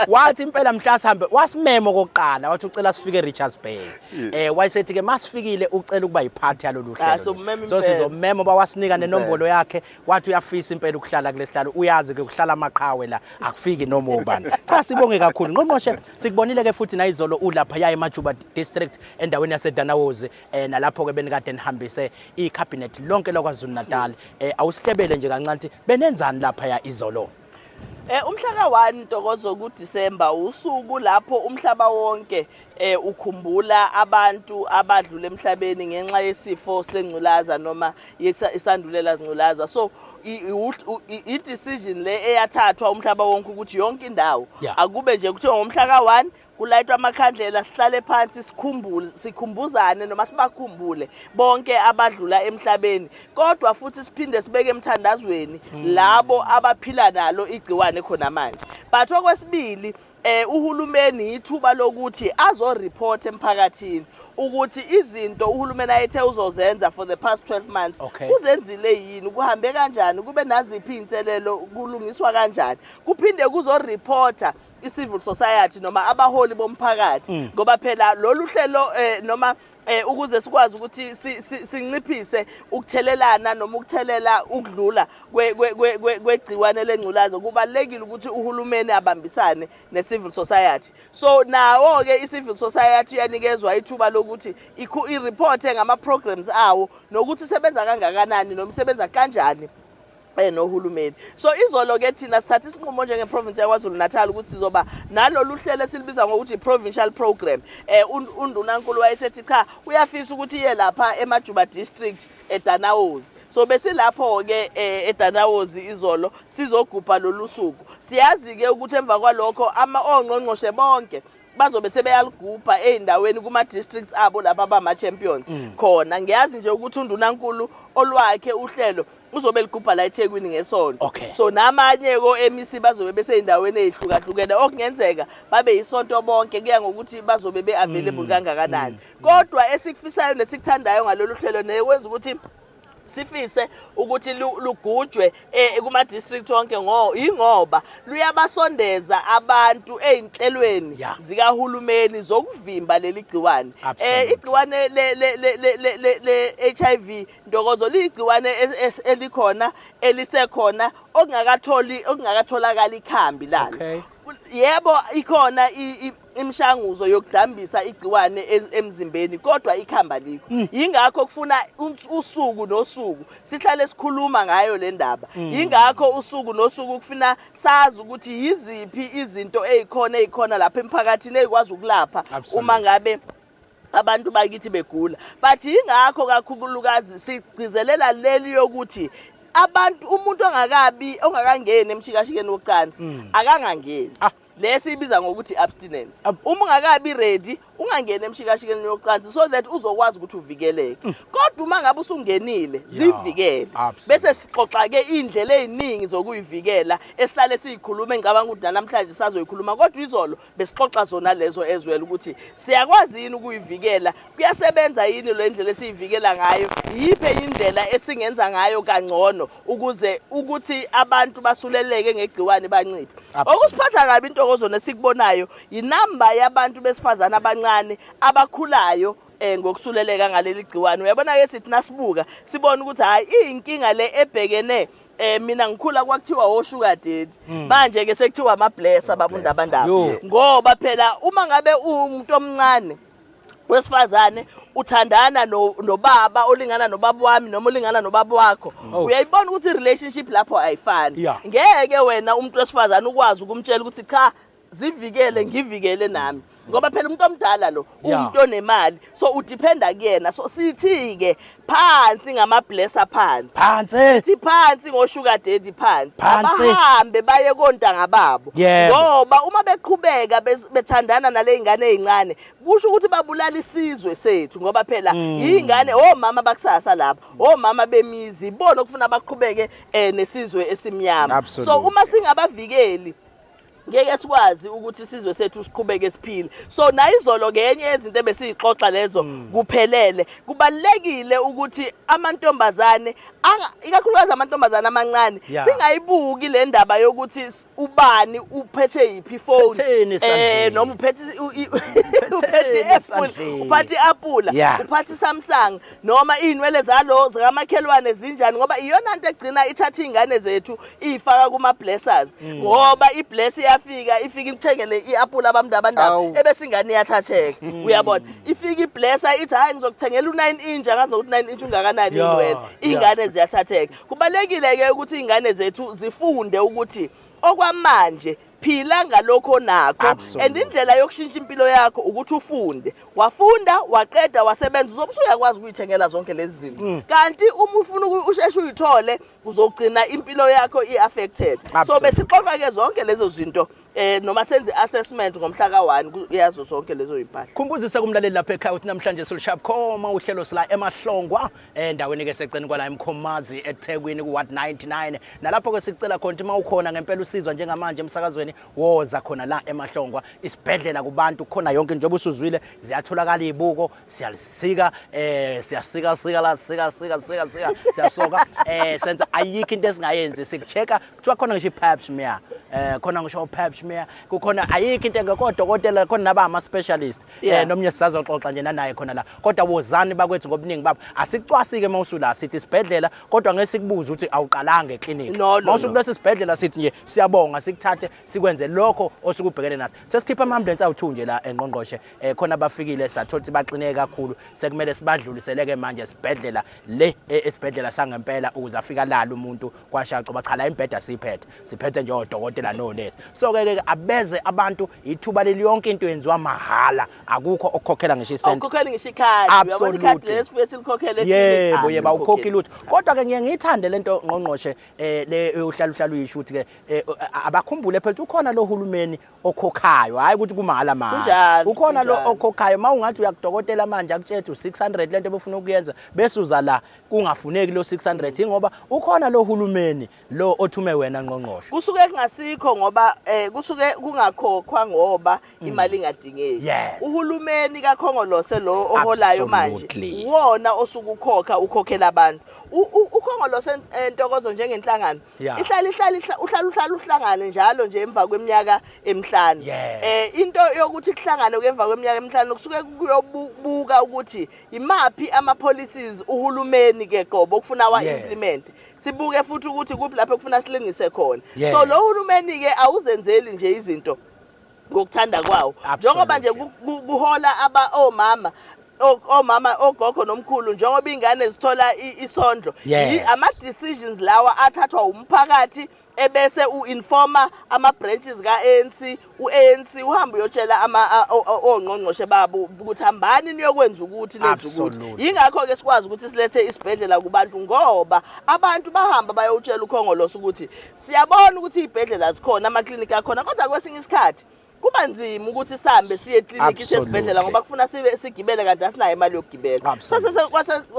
Wathi impela mhla sihambe, wasimema okokuqala, wathi ucela sifike eRichards Bay. Bay. Wayesethi ke masifikile ucela ukuba yiphathi yalolu Ah, hlelo. sommema So impela. sizommema bawasinika nenombolo yakhe, wathi uyafisa impela ukuhlala kulesihlalo. Uyazi ke kuhlala amaqhawe la, akufiki noma ubani. Cha, sibonge kakhulu Ngqongqoshe. Sikubonile ke futhi nayizolo ulapha ya eMajuba District endaweni yaseDanawozi, nalapho ke benikade nihambise icabinet lonke lakwaZulu Natal. Awusihlebele nje kancane ukuthi benenzani lapha ya izolo. Umhla ka-1, Ntokozo, kuDisemba usuku lapho umhlaba wonke ukhumbula abantu abadlula emhlabeni ngenxa yesifo sengculaza noma isandulela ngculaza. So i-decision le eyathathwa umhlaba wonke ukuthi yonke indawo akube nje kuthiwa ngomhla ka-1 kulayitwa amakhandlela, sihlale phansi, sikhumbule, sikhumbuzane noma sibakhumbule bonke abadlula emhlabeni, kodwa futhi siphinde sibeke emthandazweni labo abaphila nalo igciwane khona manje. But okwesibili, uhulumeni ithuba lokuthi azoreport emphakathini ukuthi izinto uhulumeni ayethe uzozenza for the past 12 months uzenzile yini, kuhambe kanjani, kube naziphi iy'nselelo, kulungiswa kanjani. Kuphinde kuzoreporta i-civil society noma abaholi bomphakathi, ngoba phela lolu hlelo noma ukuze sikwazi ukuthi sinciphise ukuthelelana noma ukuthelela ukudlula kwegciwane lengculaza, kubalulekile ukuthi uhulumeni abambisane ne-civil society. So nawo-ke i-civil society iyanikezwa ithuba lokuthi ireporte ngama-programs awo nokuthi isebenza kangakanani noma isebenza kanjani nohulumeni. So izolo ke thina sithatha isinqumo njengeprovince yaKwaZulu Natal ukuthi sizoba nalolu hlelo esilibiza ngokuthi i-provincial program. Undunankulu wayesethi cha, uyafisa ukuthi iye lapha eMajuba District eDanawozi. So besilapho ke eDanawozi izolo sizogubha lolu suku. Siyazi ke ukuthi emva kwalokho ama ongqongqoshe bonke bazobe sebeyaligubha ey'ndaweni kuma-districts abo lapha abama-champions khona. Ngiyazi nje ukuthi undunankulu olwakhe uhlelo uzobe ligubha la eThekwini ngesonto. So namanye ko-MEC bazobe besey'ndaweni ey'hlukahlukene, okungenzeka babe yisonto bonke, kuya ngokuthi bazobe be-available kangakanani. Kodwa esikufisayo nesikuthandayo ngalolu hlelo nekwenza ukuthi sifise ukuthi lugujwe kuma-district wonke ingoba luyabasondeza abantu ey'nhlelweni zikahulumeni zokuvimba leli gciwane. Igciwane le HIV, Ntokozo, liyigciwane elikhona, elisekhona, okungakatholakali ikhambi lalo. Yebo, ikhona imishanguzo yokudambisa igciwane emzimbeni, kodwa ikhamba likho. Yingakho kufuna usuku nosuku sihlale sikhuluma ngayo le ndaba. Yingakho usuku nosuku kufuna sazi ukuthi yiziphi izinto ey'khona lapha emphakathini ey'kwazi ukulapha uma ngabe abantu bakithi begula. But yingakho kakhulukazi sigcizelela leli yokuthi abantu, umuntu ongakangeni emshikashikeni wocansi akangangeni. Lesi ibiza ngokuthi abstinence. Uma ungakabi ready, ungangeni emshikashikeni yocansi so that uzokwazi ukuthi uvikeleke. Kodwa uma ngabe usungenile, zivikele. Bese sixoxa ke indlela eziningi zokuyivikela esihlale siyikhuluma, engicabanga ukuthi namhlanje sazoyikhuluma, kodwa izolo besixoxa zona lezo ezwele ukuthi siyakwazi yini ukuyivikela, kuyasebenza yini le ndlela esiyivikela ngayo, yiphi enye indlela esingenza ngayo kangcono ukuze ukuthi abantu basuleleke ngegciwane banciphe. Okusiphatha kabi, Intokozo, nesikubonayo inamba yabantu besifazane abancane abakhulayo ngokusuleleka ngaleli gciwane. Uyabona ke, sithi nasibuka sibona ukuthi hayi, iyinkinga le ebhekene mina ngikhula kwakuthiwa o-sugar daddy, manje ke sekuthiwa ama-blesser, babundabandaba, ngoba phela uma ngabe umuntu omncane wesifazane uthandana nobaba olingana nobaba wami noma olingana nobaba wakho, uyayibona ukuthi i-relationship lapho ayifani. Ngeke wena umuntu wesifazane ukwazi ukumtshela ukuthi cha, zivikele, ngivikele nami, ngoba phela umuntu omdala lo umuntu onemali, so udependa kuyena. So sithi-ke phansi ngama-blesser, phansi. Phansi. Sithi phansi ngo-sugar daddy, phansi. Phansi. Abahambe baye kontanga babo, ngoba uma beqhubeka bethandana nale y'ngane ey'ncane, kusho ukuthi babulala isizwe sethu, ngoba phela iy'ngane omama bakusasa lapho, omama bemizi, ibona okufuna baqhubeke nesizwe esimnyama. So uma singabavikeli Ngeke sikwazi ukuthi isizwe sethu siqhubeke siphile. So nayizolo ke enye yezinto ebesiyixoxa lezo kuphelele. Kubalekile ukuthi amantombazane, ikakhulukazi amantombazane amancane, singayibuki le ndaba yokuthi ubani uphethe yiphi ifoni, Uphetheni esandleni? Noma uphethe uphethe i-Apple, esandleni? Uphathe i-apula, uphathe i-Samsung, noma iy'nwele zalo zikamakhelwane zinjani, ngoba iyona nto egcina ithatha iy'ngane zethu iy'faka kuma-blessers, ngoba i-bless iyafika, ifike ikuthengele i-apula abamndabandaba, Awu. ebese ingane iyathatheka. Uyabona, ifike i-blesser ithi, "Hhayi, ngizokuthengela u-9 inch." Angazi nokuthi 9 inch ungakanani iy'nwele. Iy'ngane ziyathatheka. Kubalulekile-ke ukuthi iy'ngane zethu zifunde ukuthi okwamanje phila ngalokho onakho, and indlela yokushintsha impilo yakho ukuthi ufunde. Wafunda, waqeda, wasebenza, uzobe usuyakwazi ukuyithengela zonke lezi zinto. Kanti uma ufuna usheshe uyithole, uzogcina impilo yakho i-affected. So besixoxa-ke zonke lezo zinto, noma senze i-assessment ngomhla ka-1 yazo zonke lezo yimpahla. Khumbuzise kumlaleli lapha ekhaya ukuthi namhlanje silushaya bukhoma uhlelo sila eMahlongwa, endaweni ke seceni kwala eMkhomazi, eThekwini, ku-ward 99, nalapho ke sicela khona ukuthi uma ukhona ngempela usizwa njengamanje emsakazweni, woza khona la eMahlongwa, isibhedlela kubantu. Khona yonke, njengoba usuzwile, ziyatholakala izibuko, siyalisika, siyasika sika la, sika sika sika sika, siyasoka, senza, ayikho into esingayenzi. Sikuchecka, kuthiwa khona ngisho i-pap smear, khona ngisho pap smear kukhona, ayikho into engekho. Dokotela khona naba ama specialist, nomnye sisazoxoxa nje nanaye khona la. Kodwa wozani bakwethu ngobuningi babo. Asicwasi-ke uma usula, sithi isibhedlela, kodwa ngeke sikubuze ukuthi awuqalanga eklinikhi. No, no, Uma usukulesi sibhedlela, sithi nje siyabonga, sikuthathe sikwenze lokho osuke ubhekene naso. Sesikhipha ama-ambulance awu-2 nje la, engqongqoshe, khona bafikile, sathola ukuthi baxineke kakhulu, sekumele sibadlulisele-ke manje esibhedlela le, esibhedlela sangempela, ukuze afike alale umuntu kwashaco. Cha, la imbheda siyiphethe, siphethe nje odokotela nonesi. So-ke ke abeze abantu, ithuba leli, yonke into yenziwa mahhala, akukho okukhokhela ngisho isenti. Awukhokheli ngisho ikhadi. Uyabona ikhadi lesi silikhokhele eklinikhi? Yebo, yebo, awukhokhi Asikhokheli. lutho. Kodwa-ke ngiye ngiyithande lento, ngqongqoshe, le uhlala uhlala uyisho ukuthi ke abakhumbule phela ukuthi ukhona lo hulumeni okhokhayo, hayi ukuthi kumahhala mahhala. Ukhona lo okhokhayo. Uma ungathi uyakudokotela manje, akutshela u600 lento ebufuna ukuyenza, bese uza la kungafuneki lo 600, ingoba ukhona lo hulumeni lo othume wena, ngqongqoshe. Kusuke kungasikho ngoba kusuke kungakhokhwa ngoba imali ingadingeki. Uhulumeni kaKhongolose lo oholayo manje, uwona osukukhokha, ukhokhela abantu. UKhongolose, Ntokozo, njengenhlangano ihlala ihlala uhlala uhlala uhlangane njalo nje emva kweminyaka emihlanu. Into yokuthi kuhlangane emva kweminyaka emihlanu kusuke kuyobuka ukuthi imaphi ama policies uhulumeni ke qobo okufuna wa implement, sibuke futhi ukuthi kuphi lapho ekufuna silungise khona. So lo hulumeni ke awuzenzeli nje izinto ngokuthanda kwawo, njengoba nje kuhola aba omama, omama, ogogo nomkhulu, njengoba ingane zithola isondlo. Ama decisions lawa athathwa umphakathi, ebese uinforma ama branches ka-ANC, u-ANC uhamba uyotshela ama ongqongqoshe babo ukuthi hambani niyokwenza ukuthi, nenze ukuthi. Yingakho ke sikwazi ukuthi silethe isibhedlela kubantu, ngoba abantu bahamba bayotshela uKhongolose ukuthi siyabona ukuthi izibhedlela zikhona, amakliniki akhona, kodwa kwesinye isikhathi kuba nzima ukuthi sihambe siye ekliniki, siye esibhedlela, ngoba kufuna sibe sigibele, kanti asinayo imali yokugibela. Sase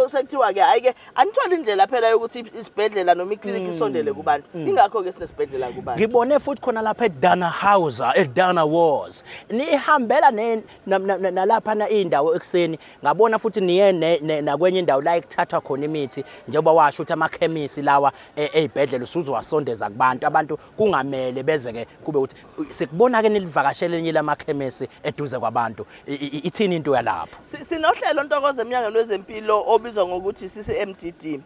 sekuthiwa ke, hayi ke, anithole indlela phela yokuthi isibhedlela noma ikliniki isondele kubantu. Ingakho ke sinesibhedlela kubantu. Ngibone futhi khona lapha eDana House, eDana Wars, nihambela nalapha na indawo ekuseni, ngabona futhi niye nakwenye indawo la ekuthathwa khona imithi, njengoba washo ukuthi amakhemisi lawa ey'bhedlela usuzowasondeza kubantu, abantu kungamele beze-ke kube ukuthi sikubona ke nilivakashele elinye lamakhemisi eduze kwabantu. Ithini into yalapho? Sinohlelo, Ntokozo, eminyangweni wezempilo obizwa ngokuthi CCMDD.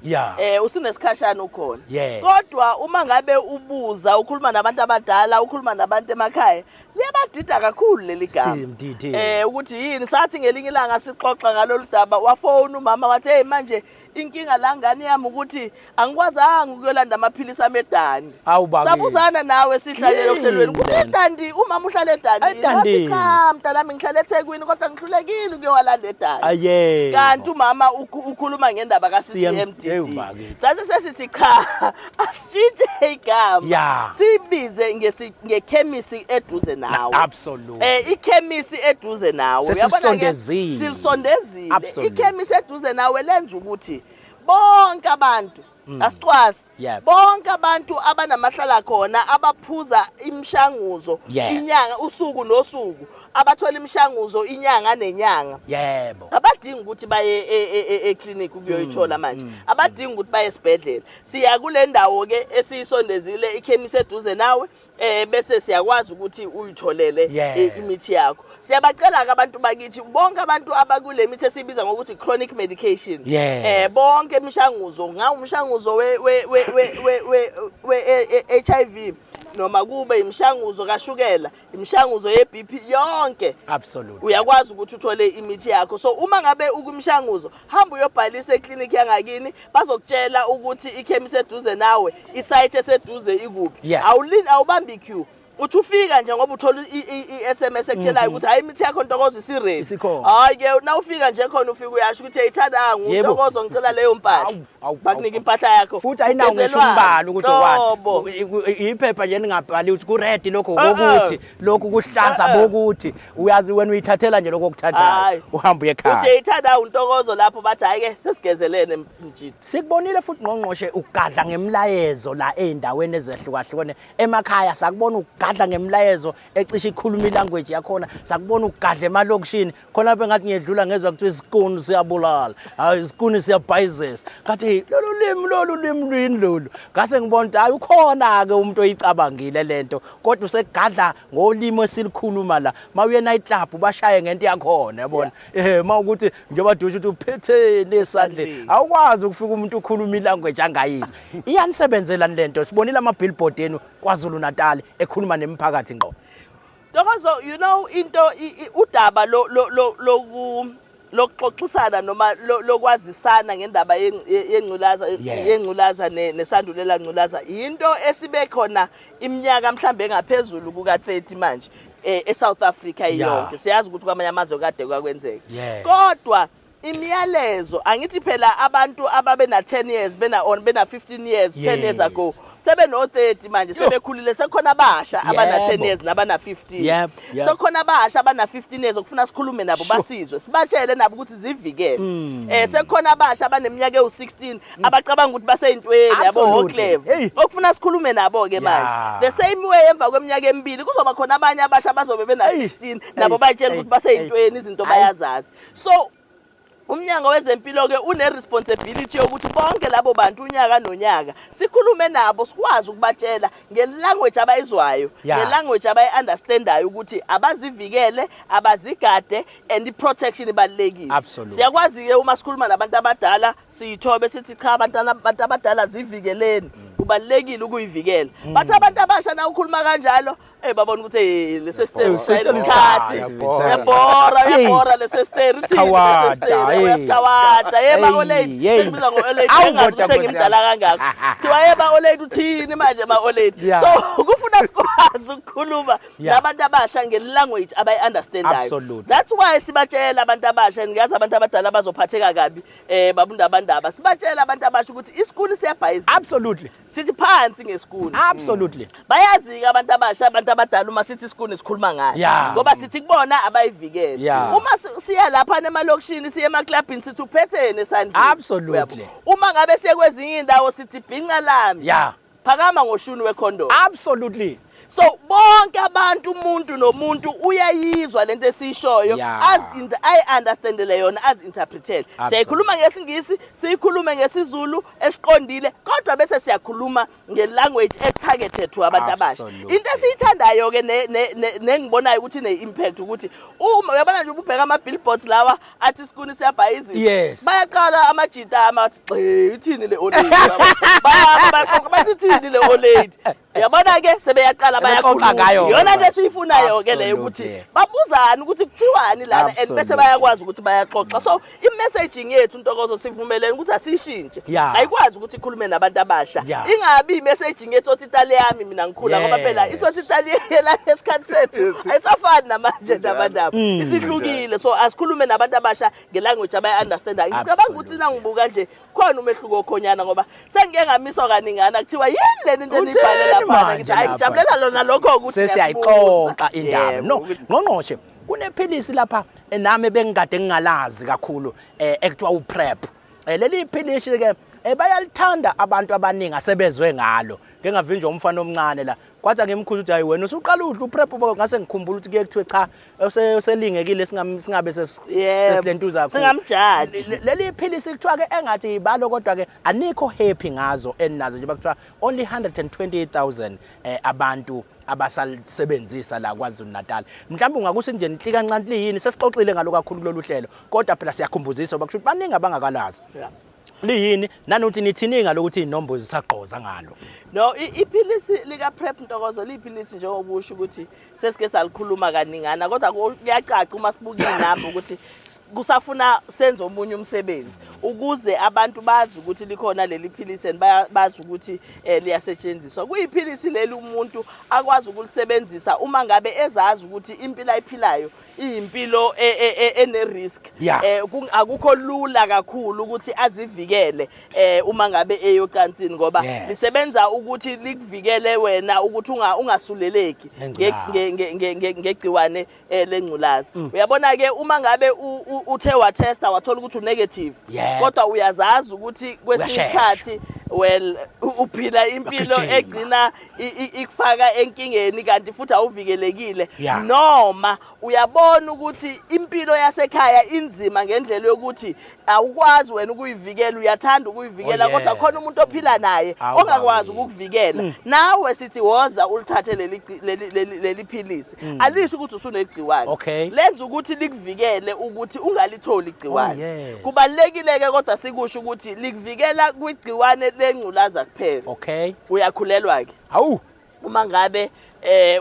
Usunesikhashana ukhona. Kodwa uma ngabe ubuza, ukhuluma nabantu abadala, ukhuluma nabantu emakhaya, liyabadida kakhulu leli gama. CMDD. Ukuthi yini. Sathi ngelinye ilanga sixoxa ngalolu daba, wafona umama wathi, "Hey, manje inkinga la ngane yami ukuthi angikwazanga ukuyolanda amaphilisi ami eDandi." Awu, bakithi. Sabuzana nawe sihlalele Yini ohlelweni ukuthi lena? eDandi, umama uhlala eDandi. Wathi, EDandini. "Cha, mntanami, ngihlala eThekwini, kodwa ngihlulekile ukuyowalanda eDandi." Aye. Kanti umama ukhuluma ngendaba CM ka-CCMDD. Ewu, bakithi. Sase sesithi cha, asishintshe igama. Sibize ngekhemisi eduze nawe. Ikhemisi eduze nawe. Uyabona ke, Sesilisondezile. silisondezile. Absolutely. Ikhemisi eduze nawe lenza ukuthi bonke abantu Asicwasi. Yebo. Bonke abantu abanamahlala khona abaphuza imishanguzo inyanga, usuku nosuku, abathola imishanguzo inyanga nenyanga, abadingi ukuthi baye e-clinic ukuyoyithola manje, abadingi ukuthi baye esibhedlela. Siya kule ndawo ke esiyisondezile, ikhemisi eduze nawe, bese siyakwazi ukuthi uyitholele imithi yakho. Siyabacela ke abantu bakithi, bonke abantu abakule mithi esiyibiza ngokuthi chronic medication, bonke imishanguzo, ngawo umshanguzo we HIV, noma kube imishanguzo kashukela, imishanguzo ye-BP yonke, uyakwazi ukuthi uthole imithi yakho. So uma ngabe ukumshanguzo, hamba uyobhalisa eklinikhi yangakini, bazokutshela ukuthi ikhemisi eduze nawe, isite eseduze ikuphi. Awulindi, awubambi queue, uthi ufika nje ngoba uthola i-SMS ekutshelayo ukuthi hayi, imithi yakho, Ntokozo, isi-ready. Isikhona. Hayi ke, nawufika nje khona, ufika uyasho ukuthi eyithandanga, uNtokozo, ngicela leyo mpahla. Awu, awu, Bakunika awu. impahla yakho. Futhi ayinawo ngisho Ugezelwane. umbala ukuthi Nhlobo. okwani, iphepha nje lingabhali ukuthi ku-red lokho, Eh, eh. kokuthi lokhu kuhlaza, bokuthi uyazi wena uyithathela nje lokho okuthathayo, Hhayi. uhambe uye Uthi ekhaya. eyithanda uNtokozo lapho, bathi hayi ke, sesigezelene mjidi. Sikubonile futhi, ngqongqoshe, ugadla ngemlayezo la ey'ndaweni ezehlukahlukene emakhaya. Sakubona ugadla ngemlayezo ecishe ikhuluma ilanguage yakhona. Sakubona ugadla emalokishini khona lapho, engathi ngiyedlula ngezwa kuthiwa isikuni siyabulala, hayi, isikuni siyabhayizisa. Ngathi lolu limi, lolu limi lwini lolu? Ngase ngibona ukuthi hayi, ukhona-ke umuntu oyicabangile lento, kodwa usegadla ngolimi esilikhuluma la. Ma uye night club, bashaye ngento yakhona, yabona, ma ukuthi njengoba dusho ukuthi uphetheni esandleni, awukwazi ukufika umuntu ukhuluma ilanguage angayizwa. Iyanisebenzelani lento? Sibonile ama-billboard enu KwaZulu Natal ekhuluma nemiphakathi ngqo. Ntokozo, you know into udaba lo lo lo loku lokuxoxisana noma lokwazisana ngendaba yengculaza, yengculaza nesandulela ngculaza, into esibe khona iminyaka mhlambe engaphezulu kuka 30 manje eSouth Africa iyonke. Siyazi ukuthi kwamanye amazwe kade kwakwenzeka, kodwa imiyalezo, angithi phela abantu ababe na 10 years, bena on bena 15 years, 10 years ago, sebeno 30 manje, sebekhulile, sekukhona abasha abana 10 years nabana 15. Yep, yep. Sekukhona abasha abana 15 years okufuna sikhulume nabo, basizwe, sibatshele nabo ukuthi zivikele. Sekukhona abasha abaneminyaka ewu16 abacabanga ukuthi baseyintweni yabo, oclever, okufuna sikhulume nabo ke manje. The same way, emva kweminyaka emibili kuzoba khona abanye abasha bazobe bena 16, nabo bayitshela ukuthi baseyintweni, izinto bayazazi. So umnyango wezempilo ke une responsibility yokuthi bonke labo bantu unyaka nonyaka sikhulume nabo, sikwazi ukubatshela ngelanguage abayizwayo, ngelanguage abayi-understandayo, ukuthi abazivikele, abazigade, and i-protection ibalulekile. Siyakwazi-ke uma sikhuluma nabantu abadala siyithobe, sithi cha, abantwana, abantu abadala, zivikeleni, kubalulekile ukuyivikela. Bathi abantu abasha na ukhuluma kanjalo, babona ukuthi lese steri Uyabhora. isikhathi, Uyabhora. uyabhora, uyabhora lese steri. Sikhawata, hey. Uyasikawata, yeba Hey, olady, hey. sengibiza ngo-olady, Awu, engazi kodwa ukuthi Nkosi sengimdala kangaka. Kuthiwa yeba olady, uthini manje ma-olady? So kufuna sikwazi ukukhuluma nabantu abasha ngelanguage abayi-understandayo. That's why sibatshela abantu abasha. Ngiyazi abantu abadala bazophatheka kabi, babundabandaba. Sibatshela abantu abasha ukuthi isikuni siyabhayizisa. Sithi phansi ngesikuni. Bayazi-ke abantu abasha, abantu abadala, uma sithi isikuni sikhuluma ngayo, ngoba sithi kubona abayivikele. Uma siya laphana emalokishini, siye emaklabhini, sithi uphetheni esandleni? Uyabo? Uma ngabe siye kwezinye iy'ndawo, sithi bhinca lami, phakama ngoshuni wekhondom. So bonke abantu, umuntu nomuntu uyayizwa lento esiyishoyo, ayi-understandele yona, azi-interpretele. Siyayikhuluma ngesiNgisi, siyikhulume ngesiZulu esiqondile, kodwa bese siyakhuluma ngelanguage etargeted to abantu abasha. Into esiyithandayo-ke nengibonayo ukuthi ine-impact, ukuthi uma uyabona nje, ubheka ama-billboards lawa athi isikuni siyabhayizisa, bayaqala amajita athi gxe, ithini le olady? Bayaqoqa, bathi ithini le olady? Uyabona-ke, sebeyaqala Sebexoxa bayakhuluma. ngayo-ke Iyona nto manje. esiyifunayo-ke leyo, ukuthi babuzane ukuthi kuthiwani lana, and bese bayakwazi ukuthi bayaxoxa. So i-messaging yethu, Ntokozo, sivumelene ukuthi asiyishintshe. Ayikwazi ukuthi ikhulume nabantu abasha, ingabi i-messaging yetsotsi yami mina ngikhula, ngoba phela itsotsi la esikhathi sethu ayisafani namanje ndabandaba, isihlukile. So asikhulume nabantu abasha ngelanguage abayi-understandayo. Ngicabanga ukuthi nangibuka nje khona umehluko okhonyana, ngoba sengike ngamiswa kaningana, kuthiwa yini lena into eniyibhale Utheni laphana? manje Ngithi hayi, lapha? ngijabulela lona lokho ukuthi Sesiyayixoxa niyasibuza. indaba. Yebo. No, ngqongqoshe, kunephilisi lapha, nami bengikade ngingalazi kakhulu, ekuthiwa uPrep. Leli philisi ke Bayalithanda abantu abaningi asebezwe ngalo. Ngeke ngavinjwa umfana omncane la. Kwathi angimkhuza ukuthi hayi wena usuqala udla uPrep, ngase ngikhumbula ukuthi kuye kuthiwe cha, uselingekile, singabe sesilentuza kakhulu. Singamjaji. Leli philisi kuthiwa ke engathi ibalo, kodwa ke anikho happy ngazo eninazo nje, kuthiwa only 128,000 abantu abasalisebenzisa la KwaZulu Natal. Mhlawumbe ungakuthi nje nihli kancane liyini, sesixoxile ngalo kakhulu kulolu hlelo, kodwa phela siyakhumbuzisa ngoba kusho ukuthi baningi abangakalazi. Liyini, nanokuthi nithini ngalokuthi inombolo zisagqoza ngalo? No, iphilisi lika PrEP, Ntokozo, liyiphilisi njengoba usho ukuthi sesike salikhuluma kaningana, kodwa kuyacaca uma sibuka inamba ukuthi kusafuna senze omunye umsebenzi ukuze abantu bazi ukuthi likhona leli philisi and bazi ukuthi liyasetshenziswa. Kuyiphilisi leli umuntu akwazi ukulisebenzisa uma ngabe ezazi ukuthi impilo ayiphilayo iyimpilo ene-risk. Akukho lula kakhulu ukuthi azivikele uma ngabe eyocansini, ngoba lisebenza ukuthi likuvikele wena ukuthi ungasuleleki Ngengculazi. ngegciwane lengculazi. Uyabona ke, uma ngabe uthe watesta wathola ukuthi unegative, kodwa uyazazi ukuthi kwesinye Uyashesha. isikhathi, well, uphila impilo Uyagijima. egcina ikufaka enkingeni, kanti futhi awuvikelekile, noma uyabona ukuthi impilo yasekhaya inzima ngendlela yokuthi awukwazi wena ukuyivikela, uyathanda ukuyivikela, kodwa khona umuntu ophila naye ongakwazi ukukuvikela, nawe sithi woza ulithathe leli philisi. Alisho ukuthi usunegciwane, lenza ukuthi likuvikele ukuthi ungalitholi igciwane. Kubalulekile ke kodwa sikusho ukuthi likuvikela kwigciwane lengculaza kuphela. Uyakhulelwa ke uma ngabe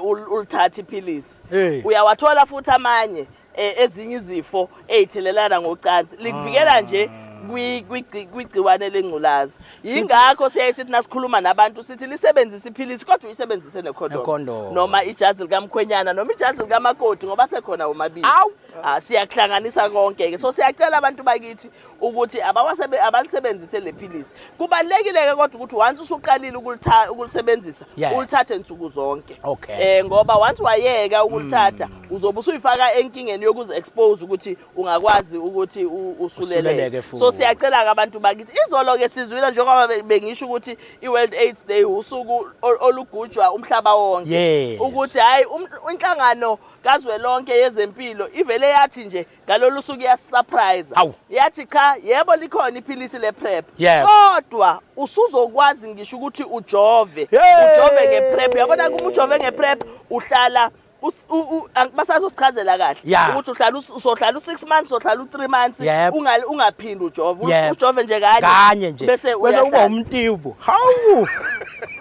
ulithatha iphilisi. Uyawathola futhi amanye ezinye izifo ezithelelana ngocansi. Likuvikela nje kwigciwane lengculaza. Yingakho siyaye sithi nasikhuluma nabantu sithi lisebenzise iphilisi, kodwa uyisebenzise nekhondom, Nekhondom. noma ijazi likamkhwenyana noma ijazi likamakoti, ngoba sekhona omabili. Siyakuhlanganisa konke ke. So siyacela abantu bakithi ukuthi abalisebenzise le philisi. Kubalulekile ke kodwa ukuthi once usuqalile ukulisebenzisa, ulithathe nsuku zonke. Ngoba once wayeka ukulithatha, uzobe usuyifaka enkingeni yokuzi expose ukuthi ungakwazi ukuthi usuleleke. Usuleleke So futhi. siyacela ke abantu bakithi. Izolo ke sizwile njengoba bengisho ukuthi iWorld AIDS Day usuku olugujwa umhlaba wonke. Ukuthi hayi, inhlangano kazwelonke yezempilo ivele yathi nje ngalolu suku iyasurprise. Yathi cha, yebo, likhona iphilisi lePrEP. Kodwa usuzokwazi ngisho ukuthi ujove. Ujove ngePrEP. Uyabona uma ujove ngePrEP uhlala basazosichazela kahle ukuthi uhlala usohlala u6 months, usohlala u3 months, ungaphindi ujove. Ujove nje kanye. Kanye nje. Bese Bese uba uyahlala. umtibu. Hawu.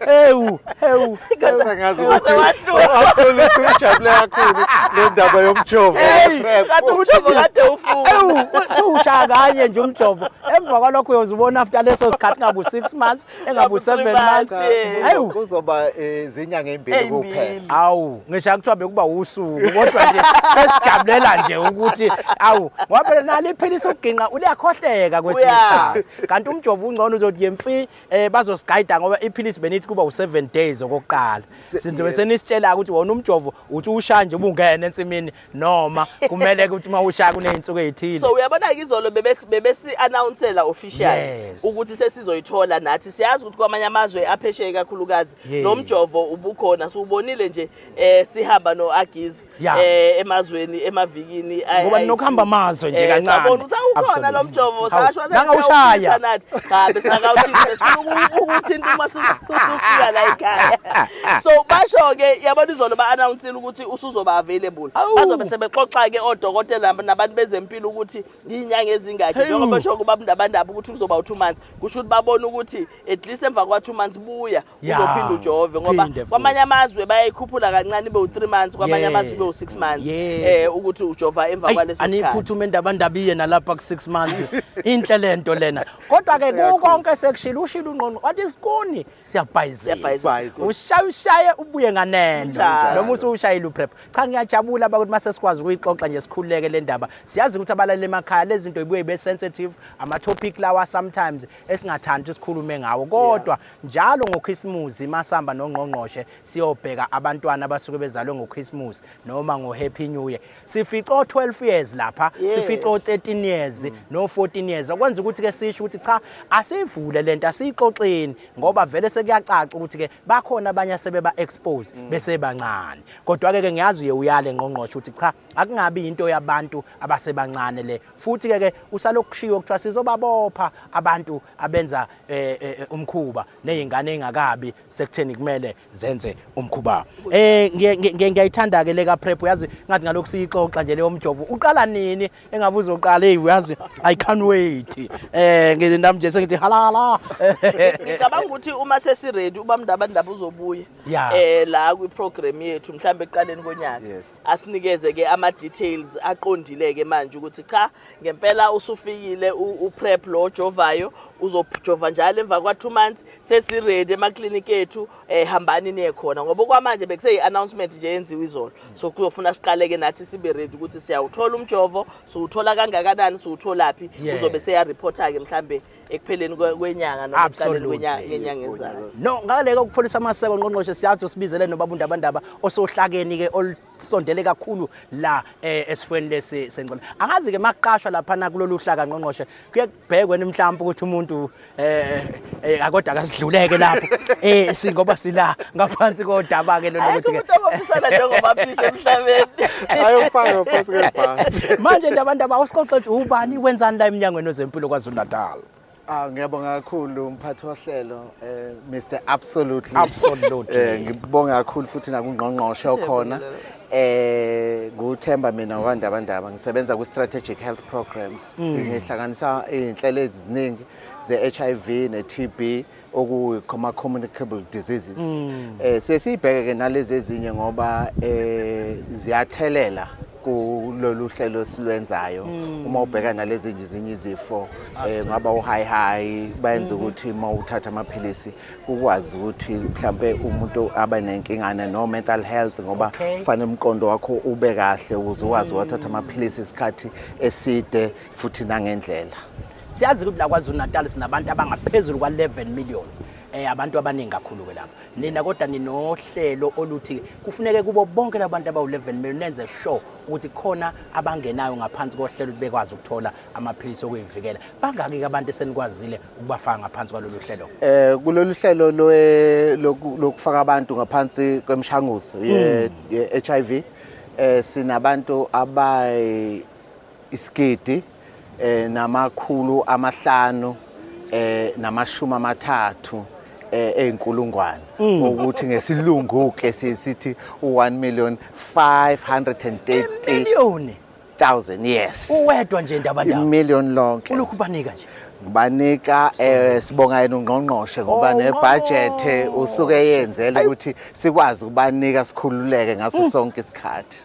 Ewu, ewu. Sengazi Waze ukuthi wahluka. absolutely ujabule kakhulu le ndaba yomjovo. Hey, PrEP. Kathi umjovo kade ufuna. Ewu, uthi ushaya kanye nje umjovo. Emva kwalokho uyozibona after leso sikhathi ngabu 6 months, engabu Ngabu 7 three months. months, yes. Awu. Kuzoba izinyanga ezimbili Ey'mbili. kuphela. Awu, ngisho kuthiwa bekuba usuku, kodwa nje sesijabulela nje ukuthi awu, ngoba phela nalo iphilisi ukuginqa uliyakhohleka kwesinye isikhathi. Kanti umjovo ungcono, uzothi yemfi, bazosigayida ngoba iphilisi benithi kuba u7 days okokuqala. Sizobe senisitshela ukuthi wona umjovo uthi ushaya nje ubungena ensimini, noma kumele ukuthi uma ushaya kuney'nsuku ey'thile. So uyabona ke, izolo bebesi announcela officially ukuthi sesizoyithola nathi. Siyazi ukuthi kwamanye amazwe aphesheya kakhulukazi lo mjovo ubukhona, siwubonile nje sihamba noAgiz emazweni emavikini Ngoba ninokuhamba amazwe nje kancane. Sabona ukuthi awukhona lo mjovo, sasho Nangawushaya. siyawufisa nathi. Cha, besingakawuthinti, besifuna ukuthinta uma usufika la ekhaya. So basho ke, yabona, izolo ba-announceile ukuthi usuzoba available. Bazobe sebexoxa ke odokotela nabantu bezempilo ukuthi inyanga ezingakhi, njengoba besho kuba Ndabandaba ukuthi kuzoba u2 months, kusho ukuthi babona ukuthi at least emva kwa 2 months buya uzophinda ujove, ngoba Phinde futhi. kwamanye amazwe bayayikhuphula kancane ibe u3 months, kwamanye amazwe ibe u6 months, ukuthi ujova emva Ayi, kwaleso sikhathi. aniphuthume Ndabandaba nalapha ku-6 months. Inhle lento lena, kodwa ke kukonke sekushilo, ushilo ungqondo wathi isikuni. Siyabhayizisa. Siyabhayizisa. Ushaye ushaye ubuye nganeno Njalo. noma usushayile uPrep. Cha, ngiyajabula bakuthi mase sikwazi ukuyixoxa nje sikhululeke le ndaba. Siyazi ukuthi abalaleli emakhaya lezi zinto ibuye ibe sensitive, ama topic lawa sometimes esingathandi ukuthi sikhulume ngawo. Kodwa njalo ngoChristmas masamba nongqongqoshe siyobheka abantwana abasuke bezalwe ngoChristmas noma ngoHappy New Year. Sifica o12 years lapha, sifica o13 years no14 years. Okwenza ukuthi ke sisho ukuthi cha, asivule lento, asiyixoxeni, ngoba vele sekuyacaca ukuthi ke bakhona abanye asebeba expose besebancane. Kodwa ke ngiyazi uye uyale ngqongqoshe ukuthi cha, akungabi into yabantu abasebancane le. Futhi ke usalokushiwo kuthiwa sizobabopha abantu abenza umkhuba nezingane engakabi sekutheni kumele zenze umkhuba. Ngiyayithanda ke le ka PrEP, uyazi ngathi ngalokhu siyixoxa nje leyo mjovo. Uqala nini engabe uzoqala? Hey, uyazi, I can't wait. Nami nje sengithi halala. Ngicabanga ukuthi uma sesi-ready, uba Mndabandaba uzobuya la kwi-program yethu mhlawumbe ekuqaleni konyaka, asinikeze ke ama details aqondile ke manje ukuthi cha, ngempela usufikile uPrep lo jovayo, uzojova njalo emva kwa 2 months, sesi-ready emakliniki ethu, hambani niye khona, ngoba kwamanje bekuseyi announcement nje yenziwe izolo. So kuzofuna siqale ke nathi sibe ready ukuthi siyawuthola umjovo, siwuthola kangakanani, siwutholaphi. Uzobe seya-reporta ke mhlambe ekupheleni kwenyanga noma ekuqaleni kwenyanga ezayo. No, ngaleke ukupholisa amaseko ngqongqoshe, siyazi usibizele nobaba uNdabandaba osohlakeni ke olusondele kakhulu la esifweni lesi sengcolo. Angazi ke maqashwa lapha na kulolu hlaka ngqongqoshe, kuye kubhekwe mhlawumbe ukuthi umuntu akodwa akasidluleke lapho singoba sila ngaphansi kodaba ke lolu Akekho ukuthi ke umuntu obophisana njengomaphisa emhlabeni. Ayofaka ngaphansi kwebhasi. Manje Ndabandaba, awusixoxe ukuthi ubani, wenzani la eminyangweni wezempilo KwaZulu Natal? Ah, ngiyabonga kakhulu mphathi wohlelo, Mr Absolutely. Absolutely. Ngibonga kakhulu futhi nakungqongqoshe okhona. Nguthemba mina kwaNdabandaba, ngisebenza ku Strategic Health Programs. Singihlanganisa izinhlelo eziningi ze-HIV ne-TB okuyama communicable diseases. Sesibheke ke nalezi ezinye ngoba ziyathelela kulolu hlelo esilwenzayo. Uma ubheka nalezi ezinye izifo, ngaba u-high high bayenza ukuthi uma uthatha amaphilisi ukwazi ukuthi mhlambe umuntu abe nenkingana no mental health, ngoba kufanele umqondo wakho ube kahle ukuze ukwazi ukuthatha amaphilisi isikhathi eside futhi nangendlela. Siyazi ukuthi la KwaZulu Natal sinabantu abangaphezulu kwa-11 million, abantu abaningi kakhulu ke lapho. Nina kodwa ninohlelo oluthi kufuneke kubo bonke labantu abawu-11 million nenze sure ukuthi khona abangenayo ngaphansi kohlelo ukuthi bekwazi ukuthola amaphilisi okuyivikela. Bangaki ke abantu esenikwazile ukubafaka ngaphansi kwalolu hlelo? Kulolu hlelo lokufaka abantu ngaphansi kwemishanguzo ye HIV, sinabantu abayi isigidi 530 eyinkulungwane, ukuthi ngesilungu ke sithi u1 million 530 Million thousand, yes. Uwedwa nje Ndabandaba? Million lonke. Ulokhu banika nje? Banika, sibonga yena ungqongqoshe ngoba nebudget usuke yenzela ukuthi sikwazi ukubanika sikhululeke ngaso sonke isikhathi.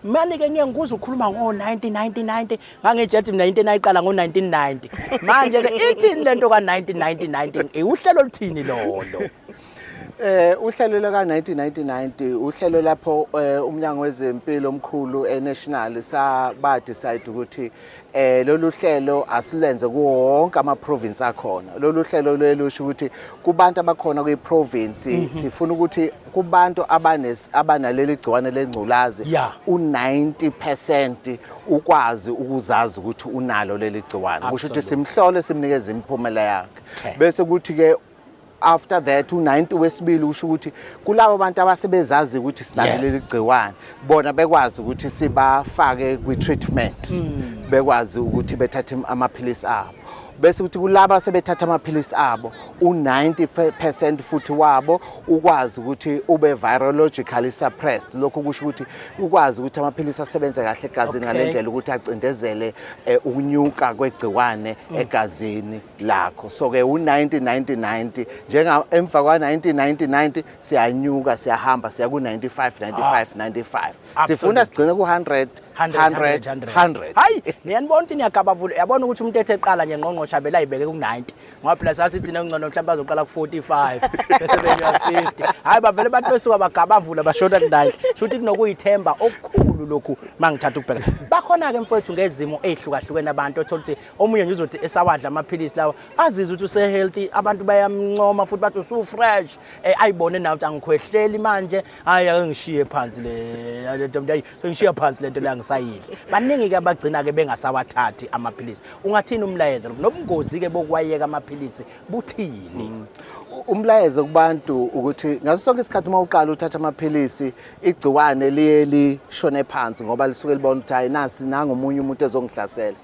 Mani ke ngiye ngikuze ukhuluma ngo-1990, ngangitshethi mina into enayiqala ngo-1990. Manje ke ithini lento ka-1990? Uhlelo oluthini lolo? Uhlelo lika 1990 uhlelo lapho umnyango wezempilo omkhulu eNational saba decide ukuthi lolu hlelo asilenze kuwo wonke ama province akhona. Lolu hlelo lwelusho ukuthi kubantu abakhona kwi province sifuna ukuthi kubantu abanaleli gciwane lengculazi u90% ukwazi ukuzazi ukuthi unalo leli gciwane. Kusho ukuthi simhlole, simnikeze imiphumela yakhe. Bese kuthi ke after that u90 wesibili usho ukuthi kulabo bantu abasebezazi ukuthi sinalo leli gciwane, bona bekwazi ukuthi sibafake kwi-treatment, bekwazi ukuthi bethathe amaphilisi abo. Bese kuthi kulaba sebethatha amaphilisi abo, u90% futhi wabo ukwazi ukuthi ube virologically suppressed. Lokho kusho ukuthi ukwazi ukuthi amaphilisi asebenze kahle egazini ngalendlela ukuthi acindezele ukunyuka kwegciwane egazini lakho. So ke u90 90 90, njenga emva kwa 90 90 90 siyanyuka, siyahamba siya ku 95 95 95, sifuna sigcine ku 100. 100 100. Hayi, niyanibona ukuthi niyagabavula. Yabona ukuthi umuntu ethe eqala nje ngqongqoshe abela ayibeke ku-90, ngoba phela sasithi ngcono mhlawumbe bazoqala ku-45 bese benyuka 50. Hayi, bavele abantu besuka bagabavula bashona ku-90. Shuthi kunokuyithemba okukhulu lokhu. Mangithatha ukubheka, bakhona-ke mfowethu ngezimo ey'hlukahlukene abantu othola ukuthi omunye nje uzothi esawadla amaphilisi lawa azizwe ukuthi use-healthy, abantu bayamncoma futhi bathi usu-fresh, ayibone nawe ukuthi angikhwehleli manje. Hayi, ake ngishiye phansi le nto, hayi, sengishiya phansi lento le, angisayidli. Baningi-ke abagcina-ke bengasawathathi amaphilisi. Ungathini umlayezo nobungozi-ke bokuwayeka amaphilisi, buthini? Umlayezo kubantu ukuthi ngaso sonke isikhathi uma uqala uthatha amaphilisi, igciwane liye lishone phansi ngoba lisuke libona ukuthi hayi, nasi nangomunye umuntu ezongihlasela.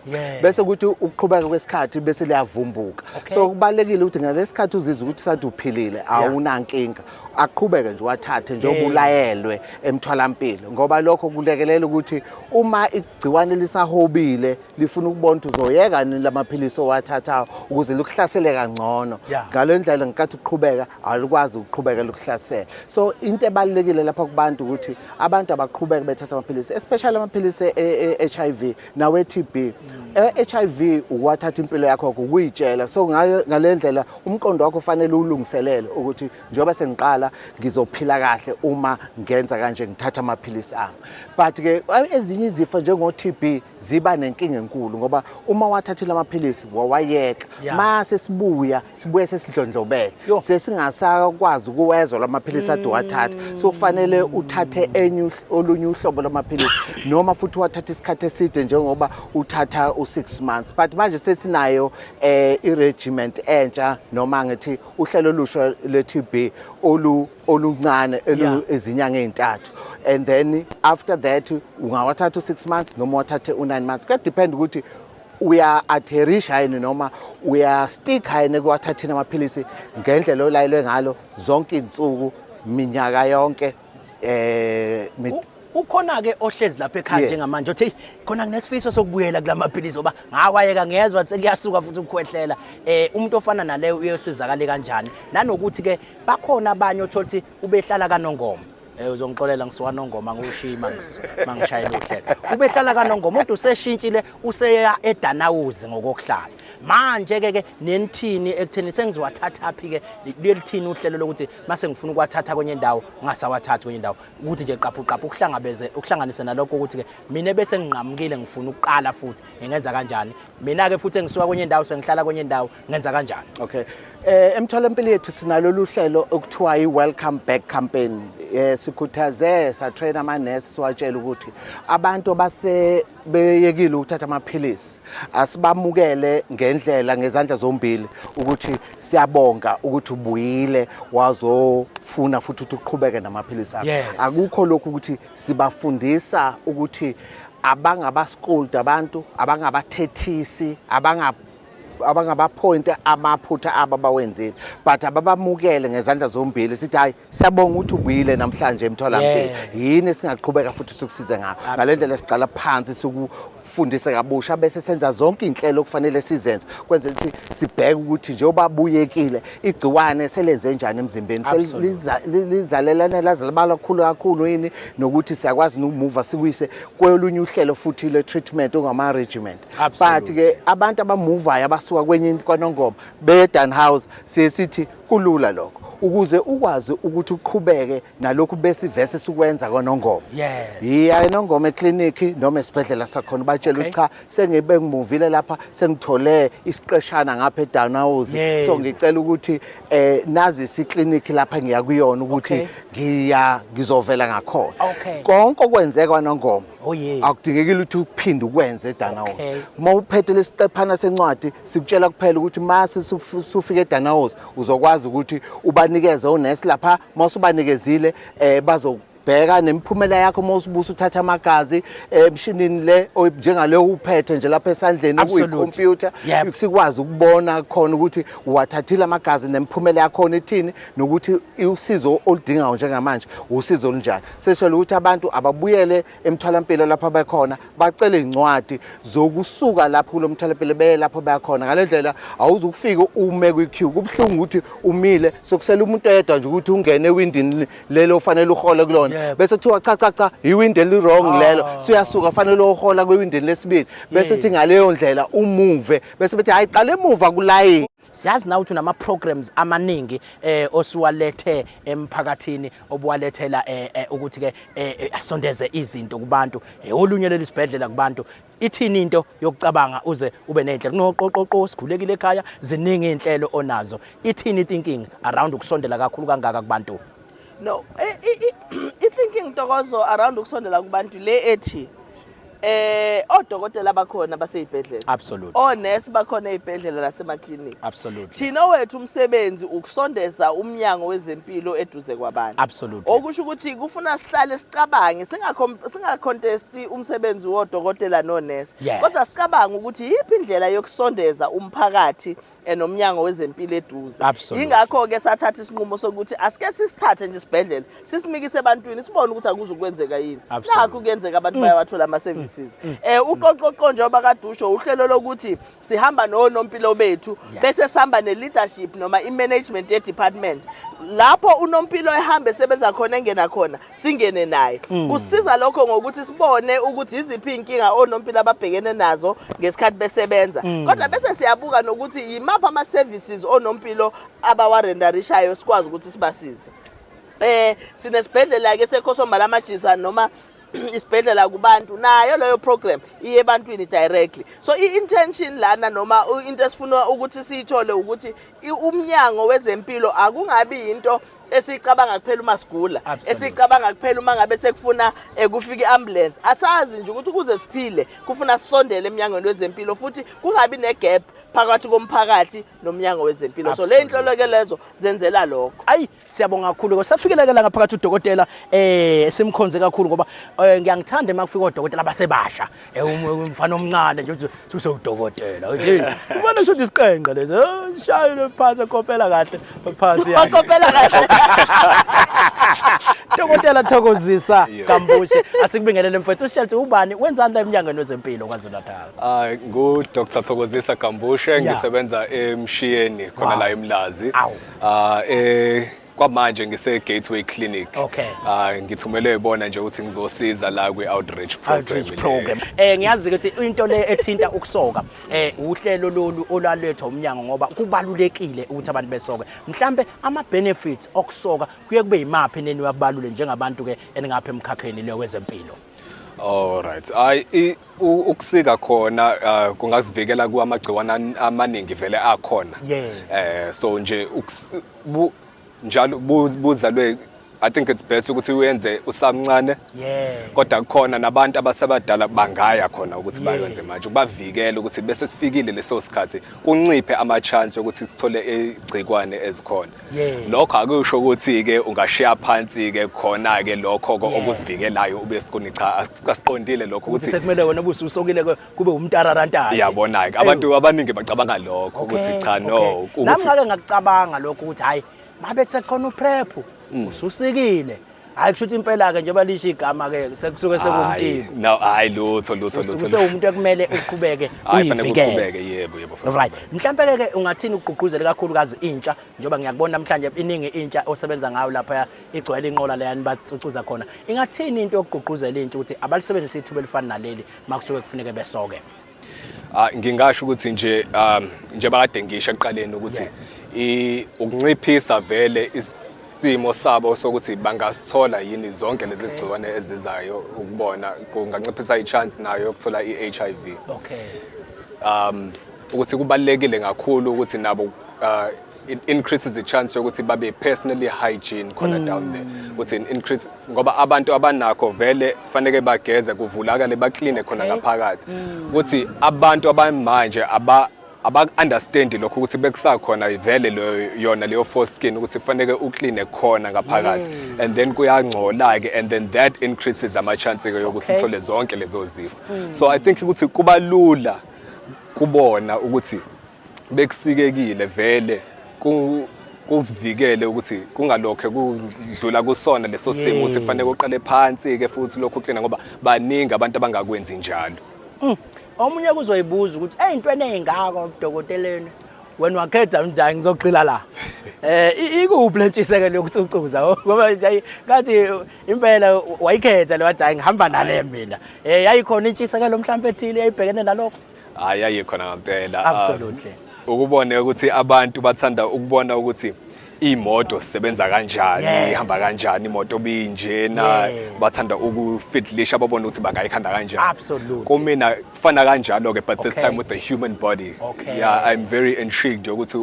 Bese kuthi ukuqhubeka kwesikhathi bese liyavumbuka. So kubalekile ukuthi ngalesikhathi uzizwa ukuthi sathi uphilile, awunankinga, aqhubeke nje wathathe njengoba ulayelwe emtholampilo, ngoba lokho kulekelela ukuthi uma igciwane lisahobile lifuna ukubona ukuthi uzoyeka nini lamaphilisi owathathayo ukuze likuhlasele kangcono. Ngale ndlela, ngenkathi uqhubeka, alikwazi ukuqhubeka likuhlasele. So into ebalulekile lapha kubantu ukuthi abantu abaqhubeke bethatha amaphilisi, especially amaphilisi e-HIV nawe-TB. E-HIV uwathatha impilo yakho ukuyitshela, so ngale ndlela umqondo wakho ufanele ulungiselele ukuthi njengoba sengiqala ngizophila kahle uma ngenza kanje, ngithatha amaphilisi ami. But ke ezinye izifo njengo-TB ziba nenkinga enkulu, ngoba uma wathathile amaphilisi wawayeka, mase sibuya sibuye sesidlondlobele, sesingasakwazi ukuwezwa lamaphilisi ade wathatha. So kufanele uthathe enye olunye uhlobo lwamaphilisi noma futhi wathatha isikhathi eside njengoba uthatha u6 months. But manje sesinayo i-regiment entsha, noma ngithi uhlelo olusha le-TB oluncane ezinyanga ey'ntathu, and then after that ungawathatha u-6 months noma wathathe u-9 months. Kuya-depend ukuthi uya-adherisha yini noma uya-stick yini ekuwathatheni amaphilisi ngendlela olayelwe ngalo zonke iy'nsuku minyaka yonke. Ukhona-ke ohlezi lapha ekhaya njengamanje othi, "Hey, khona nginesifiso sokubuyela kula maphilisi ngoba ngawayeka, ngiyezwa sekuyasuka futhi ukukhwehlela." Umuntu ofana naleyo uyosizakale kanjani? Nanokuthi-ke bakhona abanye othola ukuthi ubehlala kaNongoma, uzongixolela, ngisuka Nongoma ngiwushiya mangishayela uhlelo, ubehlala kaNongoma kodwa useshintshile, useya eDanawuzi ngokokuhlala manje. Ke nenithini ekutheni sengizowathathaphi ke? Liyelithini uhlelo lokuthi mase ngifuna ukuwathatha kwenye indawo ngingasawathathi kwenye indawo, ukuthi nje qaphu qaphu ukuhlangabeze ukuhlanganise nalokho ukuthi ke mina bese nginqamukile, ngifuna ukuqala futhi, ngingenza kanjani mina ke futhi engisuka kwenye indawo sengihlala kwenye indawo, ngenza kanjani? Okay. Emtholampilo yethu sinalolu hlelo okuthiwa i-Welcome Back Campaign. Sikhuthaze sa-train ama-nurse, siwatshela ukuthi abantu abase beyekile ukuthatha amaphilisi asibamukele ngendlela ngezandla zombili, ukuthi siyabonga ukuthi ubuyile wazofuna futhi ukuthi uqhubeke namaphilisi akho. Akukho lokhu ukuthi sibafundisa ukuthi abangaba-scold abantu, abangabathethisi, abangaba-point amaphutha abo abawenzile, but ababamukele ngezandla zombili, sithi hayi, siyabonga ukuthi ubuyile namhlanje emtholampilo. Yini singaqhubeka futhi sikusize ngayo? Ngale ndlela siqala phansi sikufundise kabusha, bese senza zonke iy'nhlelo okufanele sizenze kwenzela ukuthi sibheke ukuthi njengoba buyekile igciwane selenze njani emzimbeni, lizalelana laze liba kakhulu kakhulu yini, nokuthi siyakwazi nokumuva sikuyise kwolunye uhlelo futhi lwe-treatment ongama-regiment. But ke abantu abamuvayo abasuka kwenye kwaNongoma beye House, siye sithi kulula lokho ukuze ukwazi ukuthi uqhubeke nalokhu bese vese sikwenza kwaNongoma. Yiya eNongoma ekliniki noma esibhedlela sakhona, batshela ukuthi cha, sengibe ngimuvile lapha, sengithole isiqeshana ngapha eDanhouse, so ngicela ukuthi nazise ikliniki lapha ngiya kuyona ukuthi ngiya ngizovela ngakhona. Konke okwenzeka kwaNongoma akudingekile ukuthi uphinde ukwenze eDanhouse. Uma uphethe lesiqephana sencwadi, sikutshela kuphela ukuthi mase sufika eDanhouse uzokwazi ukuthi ubanikeze onesi lapha. Uma usubanikezile, bazobheka nemiphumela yakho uma usubusa uthatha amagazi emshinini le njengale uphethe nje lapha esandleni, okuyikhompyutha, sikwazi ukubona khona ukuthi uwathathile amagazi nemiphumela yakhona ithini, nokuthi usizo oludingayo njengamanje usizo olunjani. Seshelo ukuthi abantu ababuyele emtholampilo lapho bekhona, bacele incwadi zokusuka lapho kulo mtholampilo beye lapho bayakhona. Ngale ndlela awuzukufika ume kwi-queue, kubuhlungu ukuthi umile sokusela umuntu oyedwa nje ukuthi ungene ewindini lelo ofanele uhole kulona. Bese kuthiwa cha cha cha, iwindi eli-wrong lelo, suyasuka fanele uhola kwewindini lesibili, bese uthi ngaleyo ndlela umuve, bese bethi hayi, qala emuva kulayini. Siyazi na ukuthi unama-programs amaningi osuwalethe emphakathini, obuwalethela ukuthi ke asondeze izinto kubantu, olunye leli sibhedlela kubantu. Ithini into yokucabanga uze ube nenhlelo kunoqoqoqo sikhulekile ekhaya, ziningi iy'nhlelo onazo, ithini thinking around ukusondela kakhulu kangaka kubantu? No, i-thinking, Ntokozo, around ukusondela kubantu le ethi odokotela bakhona baseyibhedlela, onesi bakhona ey'bhedlela nasemaklinikhi. Thina wethu umsebenzi ukusondeza umnyango wezempilo eduze kwabantu. Okusho ukuthi kufuna sihlale sicabange, singacontesti umsebenzi wodokotela nonesi, kodwa sicabange ukuthi yiphi indlela yokusondeza umphakathi nomnyango wezempilo eduze. Yingakho-ke sathatha isinqumo sokuthi asike sisithathe nje isibhedlela, sisimikise ebantwini, sibone ukuthi akuzukwenzeka yini. Nakhu kuyenzeka, abantu bayawathola ama-services. Uqoqoqo, njengoba kade usho, uhlelo lokuthi sihamba nonompilo bethu, bese sihamba ne-leadership noma i-management ye-department. Lapho unompilo ehamba esebenza khona, engena khona, singene naye. Kusiza lokho ngokuthi sibone ukuthi iziphi iy'nkinga onompilo ababhekene nazo ngesikhathi besebenza, kodwa bese siyabuka nokuthi yimaphi ama-services onompilo abawarenderishayo, sikwazi ukuthi sibasize. Sinesibhedlela ke seKhosomba lamajisa noma isibhedlela kubantu, nayo leyo program iye ebantwini directly. So i-intention lana noma into esifuna ukuthi siyithole ukuthi umnyango wezempilo akungabi into esiyicabanga kuphela uma sigula, esiyicabanga kuphela uma ngabe sekufuna kufika i-ambulance. Asazi nje ukuthi ukuze siphile kufuna sisondele emnyangweni wezempilo, futhi kungabi ne-gap phakathi komphakathi nomnyango wezempilo. So le inhlolo ke lezo zenzela lokho. Ayi, siyabonga kakhulu. Safikeleke la ngaphakathi udokotela simkhonze kakhulu, ngoba ngiyangithanda uma kufika odokotela abasebasha. Umfana omncane nje uthi usewudokotela, uthi ubona shuthi isiqenqe lezi, shayile phansi, ekopela kahle phansi yakhe. Bakopela kahle. Dokotela Thokozisa Gambushe, asikubingelele mfethu, usitshele ukuthi ubani, wenzani la emnyangweni wezempilo KwaZulu Natal? Ah, ngu Dr Thokozisa Gambushe, ngisebenza eMshiyeni khona la eMlazi. Awu. Ah, kwamanje ngise Gateway Clinic. Ah, ngithumelwe ibona nje ukuthi ngizosiza la kwi outreach program. Outreach le. program. Ngiyazi ukuthi into le ethinta ukusoka, uhlelo lolu olalethwa umnyango, ngoba kubalulekile ukuthi abantu besoke. Mhlambe ama benefits okusoka kuye kube yimaphi neni wabalule njengabantu ke eningapha emkhakheni leyo wezempilo? All right. Ay, ukusika khona kungazivikela kwamagciwane amaningi vele akhona. So nje njalo buzalwe, I think it's best ukuthi uyenze usamncane. Kodwa kukhona nabantu abasebadala bangaya khona ukuthi bayenze manje, kubavikela ukuthi bese sifikile leso sikhathi kunciphe ama chance yokuthi sithole igcikwane ezikhona. Lokho akusho ukuthi ke ungashiya phansi ke khona ke lokho okuzivikelayo ube sikuni, cha, asiqondile lokho. Ukuthi ukuthi sekumele wena ubususokile kube umtararantana. Iyabona ke, abantu abaningi bacabanga lokho ukuthi cha, no, ukuthi Nami ngake ngakucabanga lokho ukuthi hayi, babe sekukhona uPrEP, ususikile, hayi, kusho ukuthi impela ke njengoba lisho igama ke sekusuke Hayi, sekuwumtibo. No, hayi, lutho lutho Usuke lutho. usewumuntu ekumele uqhubeke Hayi, fanele uyivikele. uqhubeke, yebo yebo. Right, mhlampe ke ungathini ugqugquzele kakhulukazi intsha, njengoba ngiyakubona namhlanje iningi intsha osebenza ngayo lapha, igcwele inqola leyani bacucuza khona, ingathini into yokugqugquzela intsha ukuthi abalisebenzise ithuba elifana naleli makusuke kufuneke besoke? Ah, ngingasho ukuthi nje njengoba kade ngisho ekuqaleni ukuthi ukunciphisa vele isimo sabo sokuthi bangasithola yini zonke lezi zigciwane ezizayo ukubona, kunganciphisa i-chance nayo yokuthola i-HIV. Ukuthi kubalulekile kakhulu ukuthi nabo it increases the chance yokuthi babe personally hygiene khona down there, ukuthi it increase ngoba abantu abanakho vele faneke bageze, kuvulakale, bakline khona ngaphakathi, ukuthi abantu abamanje aba understand lokho ukuthi bekusakhona vele leyo yona leyo foreskin, ukuthi kufanele ukline khona ngaphakathi and then kuyangcola ke, and then that increases ama chance ke yokuthi uthole zonke lezo zifo. So I think ukuthi kuba lula kubona ukuthi bekusikekile vele kuzivikele ukuthi kungalokho kudlula kusona leso simo ukuthi kufanele uqale phansi ke futhi lokhu uklina, ngoba baningi abantu abangakwenzi njalo. Omunye kuzoyibuza ukuthi eyintweni ey'ngaka obudokoteleni. Wena wakhetha njani, ngizogxila la. Ikuphi lentshisekelo yokucucuza, ngoba nje ngathi impela wayikhetha le, wathi hayi, ngihamba nale mina. Yayikhona intshisekelo mhlawumbe ethile yayibhekene nalokho? Hayi, ayikhona ngempela. Absolutely. Ukubona ukuthi abantu bathanda ukubona ukuthi imoto sisebenza kanjani, ihamba kanjani imoto binjena. Bathanda ukufitlisha, babone ukuthi bangayikhanda kanjani. Kumina kufana kanjalo ke, but this time with the human body. Yeah, I'm very intrigued ukuthi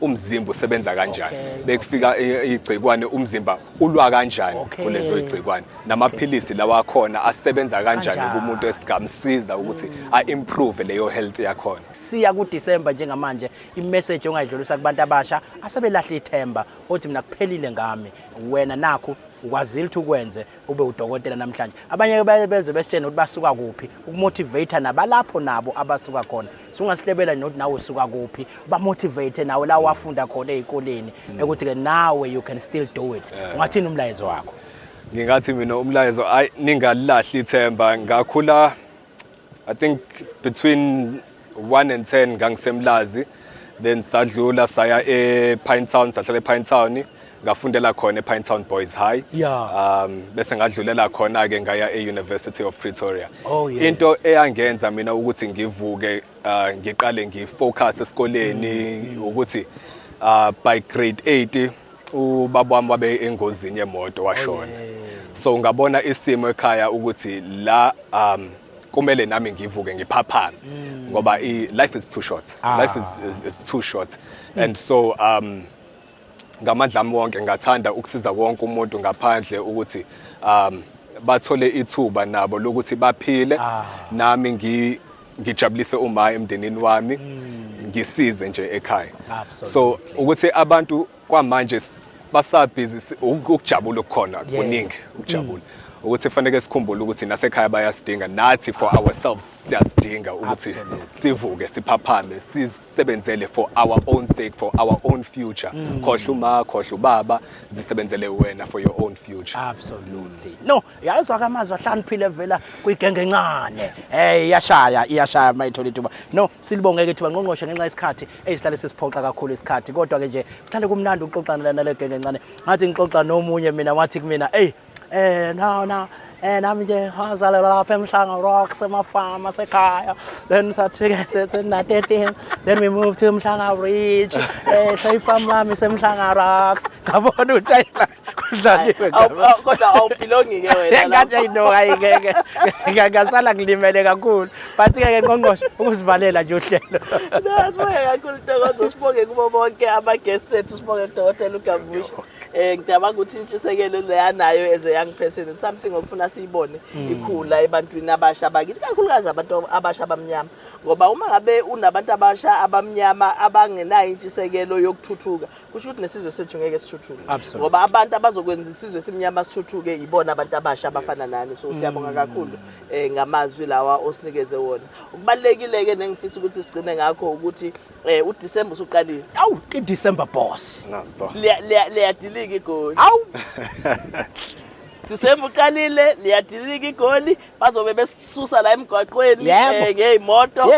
umzimba usebenza kanjani, bekufika igcikwane, umzimba ulwa kanjani kulezo igcikwane, namaphilisi lawa akhona asebenza kanjani Kanjani. kumuntu, esigamsiza ukuthi a-improve leyo health yakhona. Siya kuDisemba njengamanje, imessage ongayidlulisa kubantu abasha asebelahle ithemba, othi mina kuphelile ngami, wena nakho ukwazile ukuthi ukwenze ube udokotela namhlanje. Abanye beze besitshene ukuthi basuka kuphi, ukumotivate nabalapho nabo abasuka khona. Sungasihlebela nokuthi nawe usuka kuphi, bamotivate nawe la wafunda khona ey'koleni, ukuthi-ke nawe you can still do it. Ungathini umlayezo wakho? Ngingathi mina umlayezo, ayi, ningalahli ithemba. Ngakhula, I think between 1 and 10 ngangisemlazi, then sadlula saya ePinetown, sahlala ePinetown, ngafundela khona ePinetown Boys High. Bese ngadlulela khona ke, ngaya e-University of Pretoria. Into eyangenza mina ukuthi ngivuke, ngiqale ngifocus esikoleni, ukuthi by grade 8 ubaba wami wabe engozini yemoto, washona. So ngabona isimo ekhaya ukuthi la kumele nami ngivuke, ngiphaphame, ngoba life is too short. Life is too short, and so ngamandla ami wonke ngathanda ukusiza wonke umuntu ngaphandle ukuthi bathole ithuba nabo lokuthi baphile. Nami ngijabulise uma emndenini wami, ngisize nje ekhaya. So ukuthi abantu kwamanje basabhizi ukujabula okukhona, kuningi ukujabula, ukuthi fanele sikhumbule ukuthi nasekhaya bayasidinga, nathi for ourselves siyasidinga ukuthi sivuke, siphaphame, sisebenzele for our own sake, for our own future. Khohlwa uma, khohlwa ubaba, zisebenzele wena for your own future. Absolutely. No, yazwa amazwi ahlaniphile vela kwigenge encane. Iyashaya, iyashaya mayithola ithuba. No, silibongeke ithuba, ngqongqoshe, ngenxa yesikhathi ezihlale sisiphoxa kakhulu isikhathi. Kodwa ke nje kuhlale kumnandi ukuxoxana nale genge encane. Ngathi ngixoxa nomunye mina, wathi kumina, "Hey, no no nami nje wazalelwa lapha eMhlanga Rocks, emafama asekhaya, then sathi ke sena 13, then we moved to Mhlanga Ridge, so ifarm lami isemhlanga Rocks." Ngabona ukuthi ayi, kudlaliwe. Kodwa awubelongi ke wena. Ngathi ayi no, hayi ngeke, ngasala ngilimele kakhulu, but ke ke ngqongqoshe, ukusivalela nje uhlelo. No, sibonge kakhulu Ntokozo, sibonge kubo bonke ama-guests ethu, sibonge kudokotela uGambushe. Ngicabanga ukuthi intshisekelo leyanayo as a young person, it's something okufuna siyibone ikhula ebantwini abasha bakithi, kakhulukazi abantu abasha abamnyama. Ngoba uma ngabe unabantu abasha abamnyama abangenayo intshisekelo yokuthuthuka, kusho ukuthi nesizwe sethu ngeke sithuthuke. Ngoba abantu abazokwenza isizwe esimnyama sithuthuke yibona abantu abasha abafana nani. So siyabonga kakhulu ngamazwi lawa osinikeze wona. Okubalulekile ke nengifisa ukuthi sigcine ngakho ukuthi uDecember usuqalile. Awu, iDecember boss. Nazo. Liyadilika igoli. Awu. December uqalile, liyadilika igoli, bazobe besisusa la emgwaqweni ngeyimoto,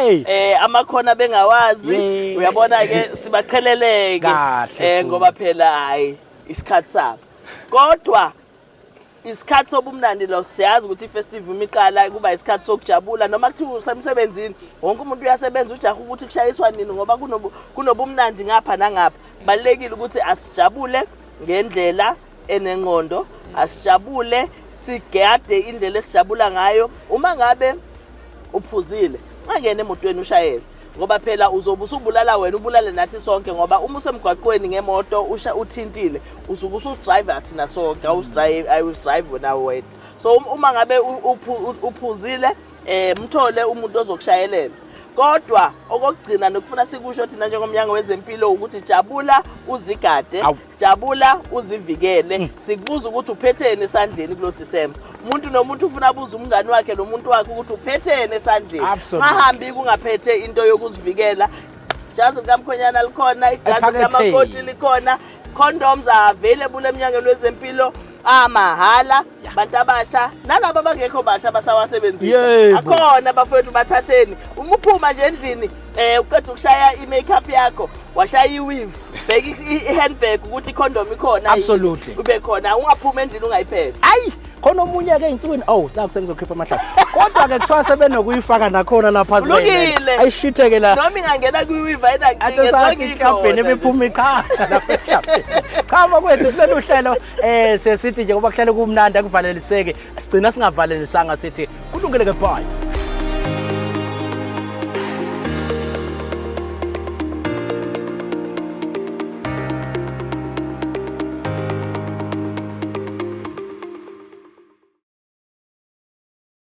amakhona bengawazi. Uyabona ke, sibaqheleleke Kahle futhi. ngoba phela hayi, isikhathi sabo. Kodwa isikhathi sobumnandi lo, siyazi ukuthi i-festive uma iqala kuba isikhathi sokujabula, noma kuthiwa usemsebenzini, wonke umuntu uyasebenza, ujaha ukuthi kushayiswa nini ngoba kunobumnandi ngapha nangapha. Kubalulekile ukuthi asijabule ngendlela enengqondo, asijabule sigade indlela esijabula ngayo. Uma ngabe uphuzile, ungangena emotweni ushayele, ngoba phela uzobe usubulala wena, ubulale nathi sonke, ngoba uma usemgwaqweni ngemoto usha uthintile, usuke usudrayiva thina sonke, awusidrive, awusidrive wena wedwa. So uma ngabe uphuzile, mthole umuntu ozokushayelela. Kodwa okokugcina nokufuna sikusho thina njengomnyango wezempilo ukuthi jabula uzigade. Awu. Jabula uzivikele. Sikubuza ukuthi uphetheni esandleni kulo December. Umuntu nomuntu ufuna abuze umngani wakhe nomuntu wakhe ukuthi uphetheni esandleni. Mahambi kungaphethe into yokuzivikela. Ijazi likamkhwenyana likhona, ijazi Ephaketheni. likamakoti likhona, condoms are available emnyangweni wezempilo, amahhala. Bantu abasha nalabo abangekho basha basawasebenzisa. Yebo. Akhona bafowethu, bathatheni. Uma uphuma nje endlini, uqeda ukushaya i-makeup yakho, washaya i-weave, bheka i-handbag ukuthi i-condom ikhona yini. Absolutely. Ube khona, ungaphuma endlini ungayiphethe. Ayi, khona omunye ke ey'nsukwini, oh, naku sengizokhipha amahlaba, kodwa-ke kuthiwa sebenokuyifaka nakhona lapha. Kulungile. Ayishitheke la. Noma ingangena kwi-weave ayinankinga, Ade as long sathi iklabheni ikhona. ebephuma iqhaza lapha eklabhini. Cha bakwethu, kulolu hlelo sesithi nje ngoba kuhlale kumnandi akuvaleliseki, sigcina singavalelisanga, sithi kulungile ke, bye.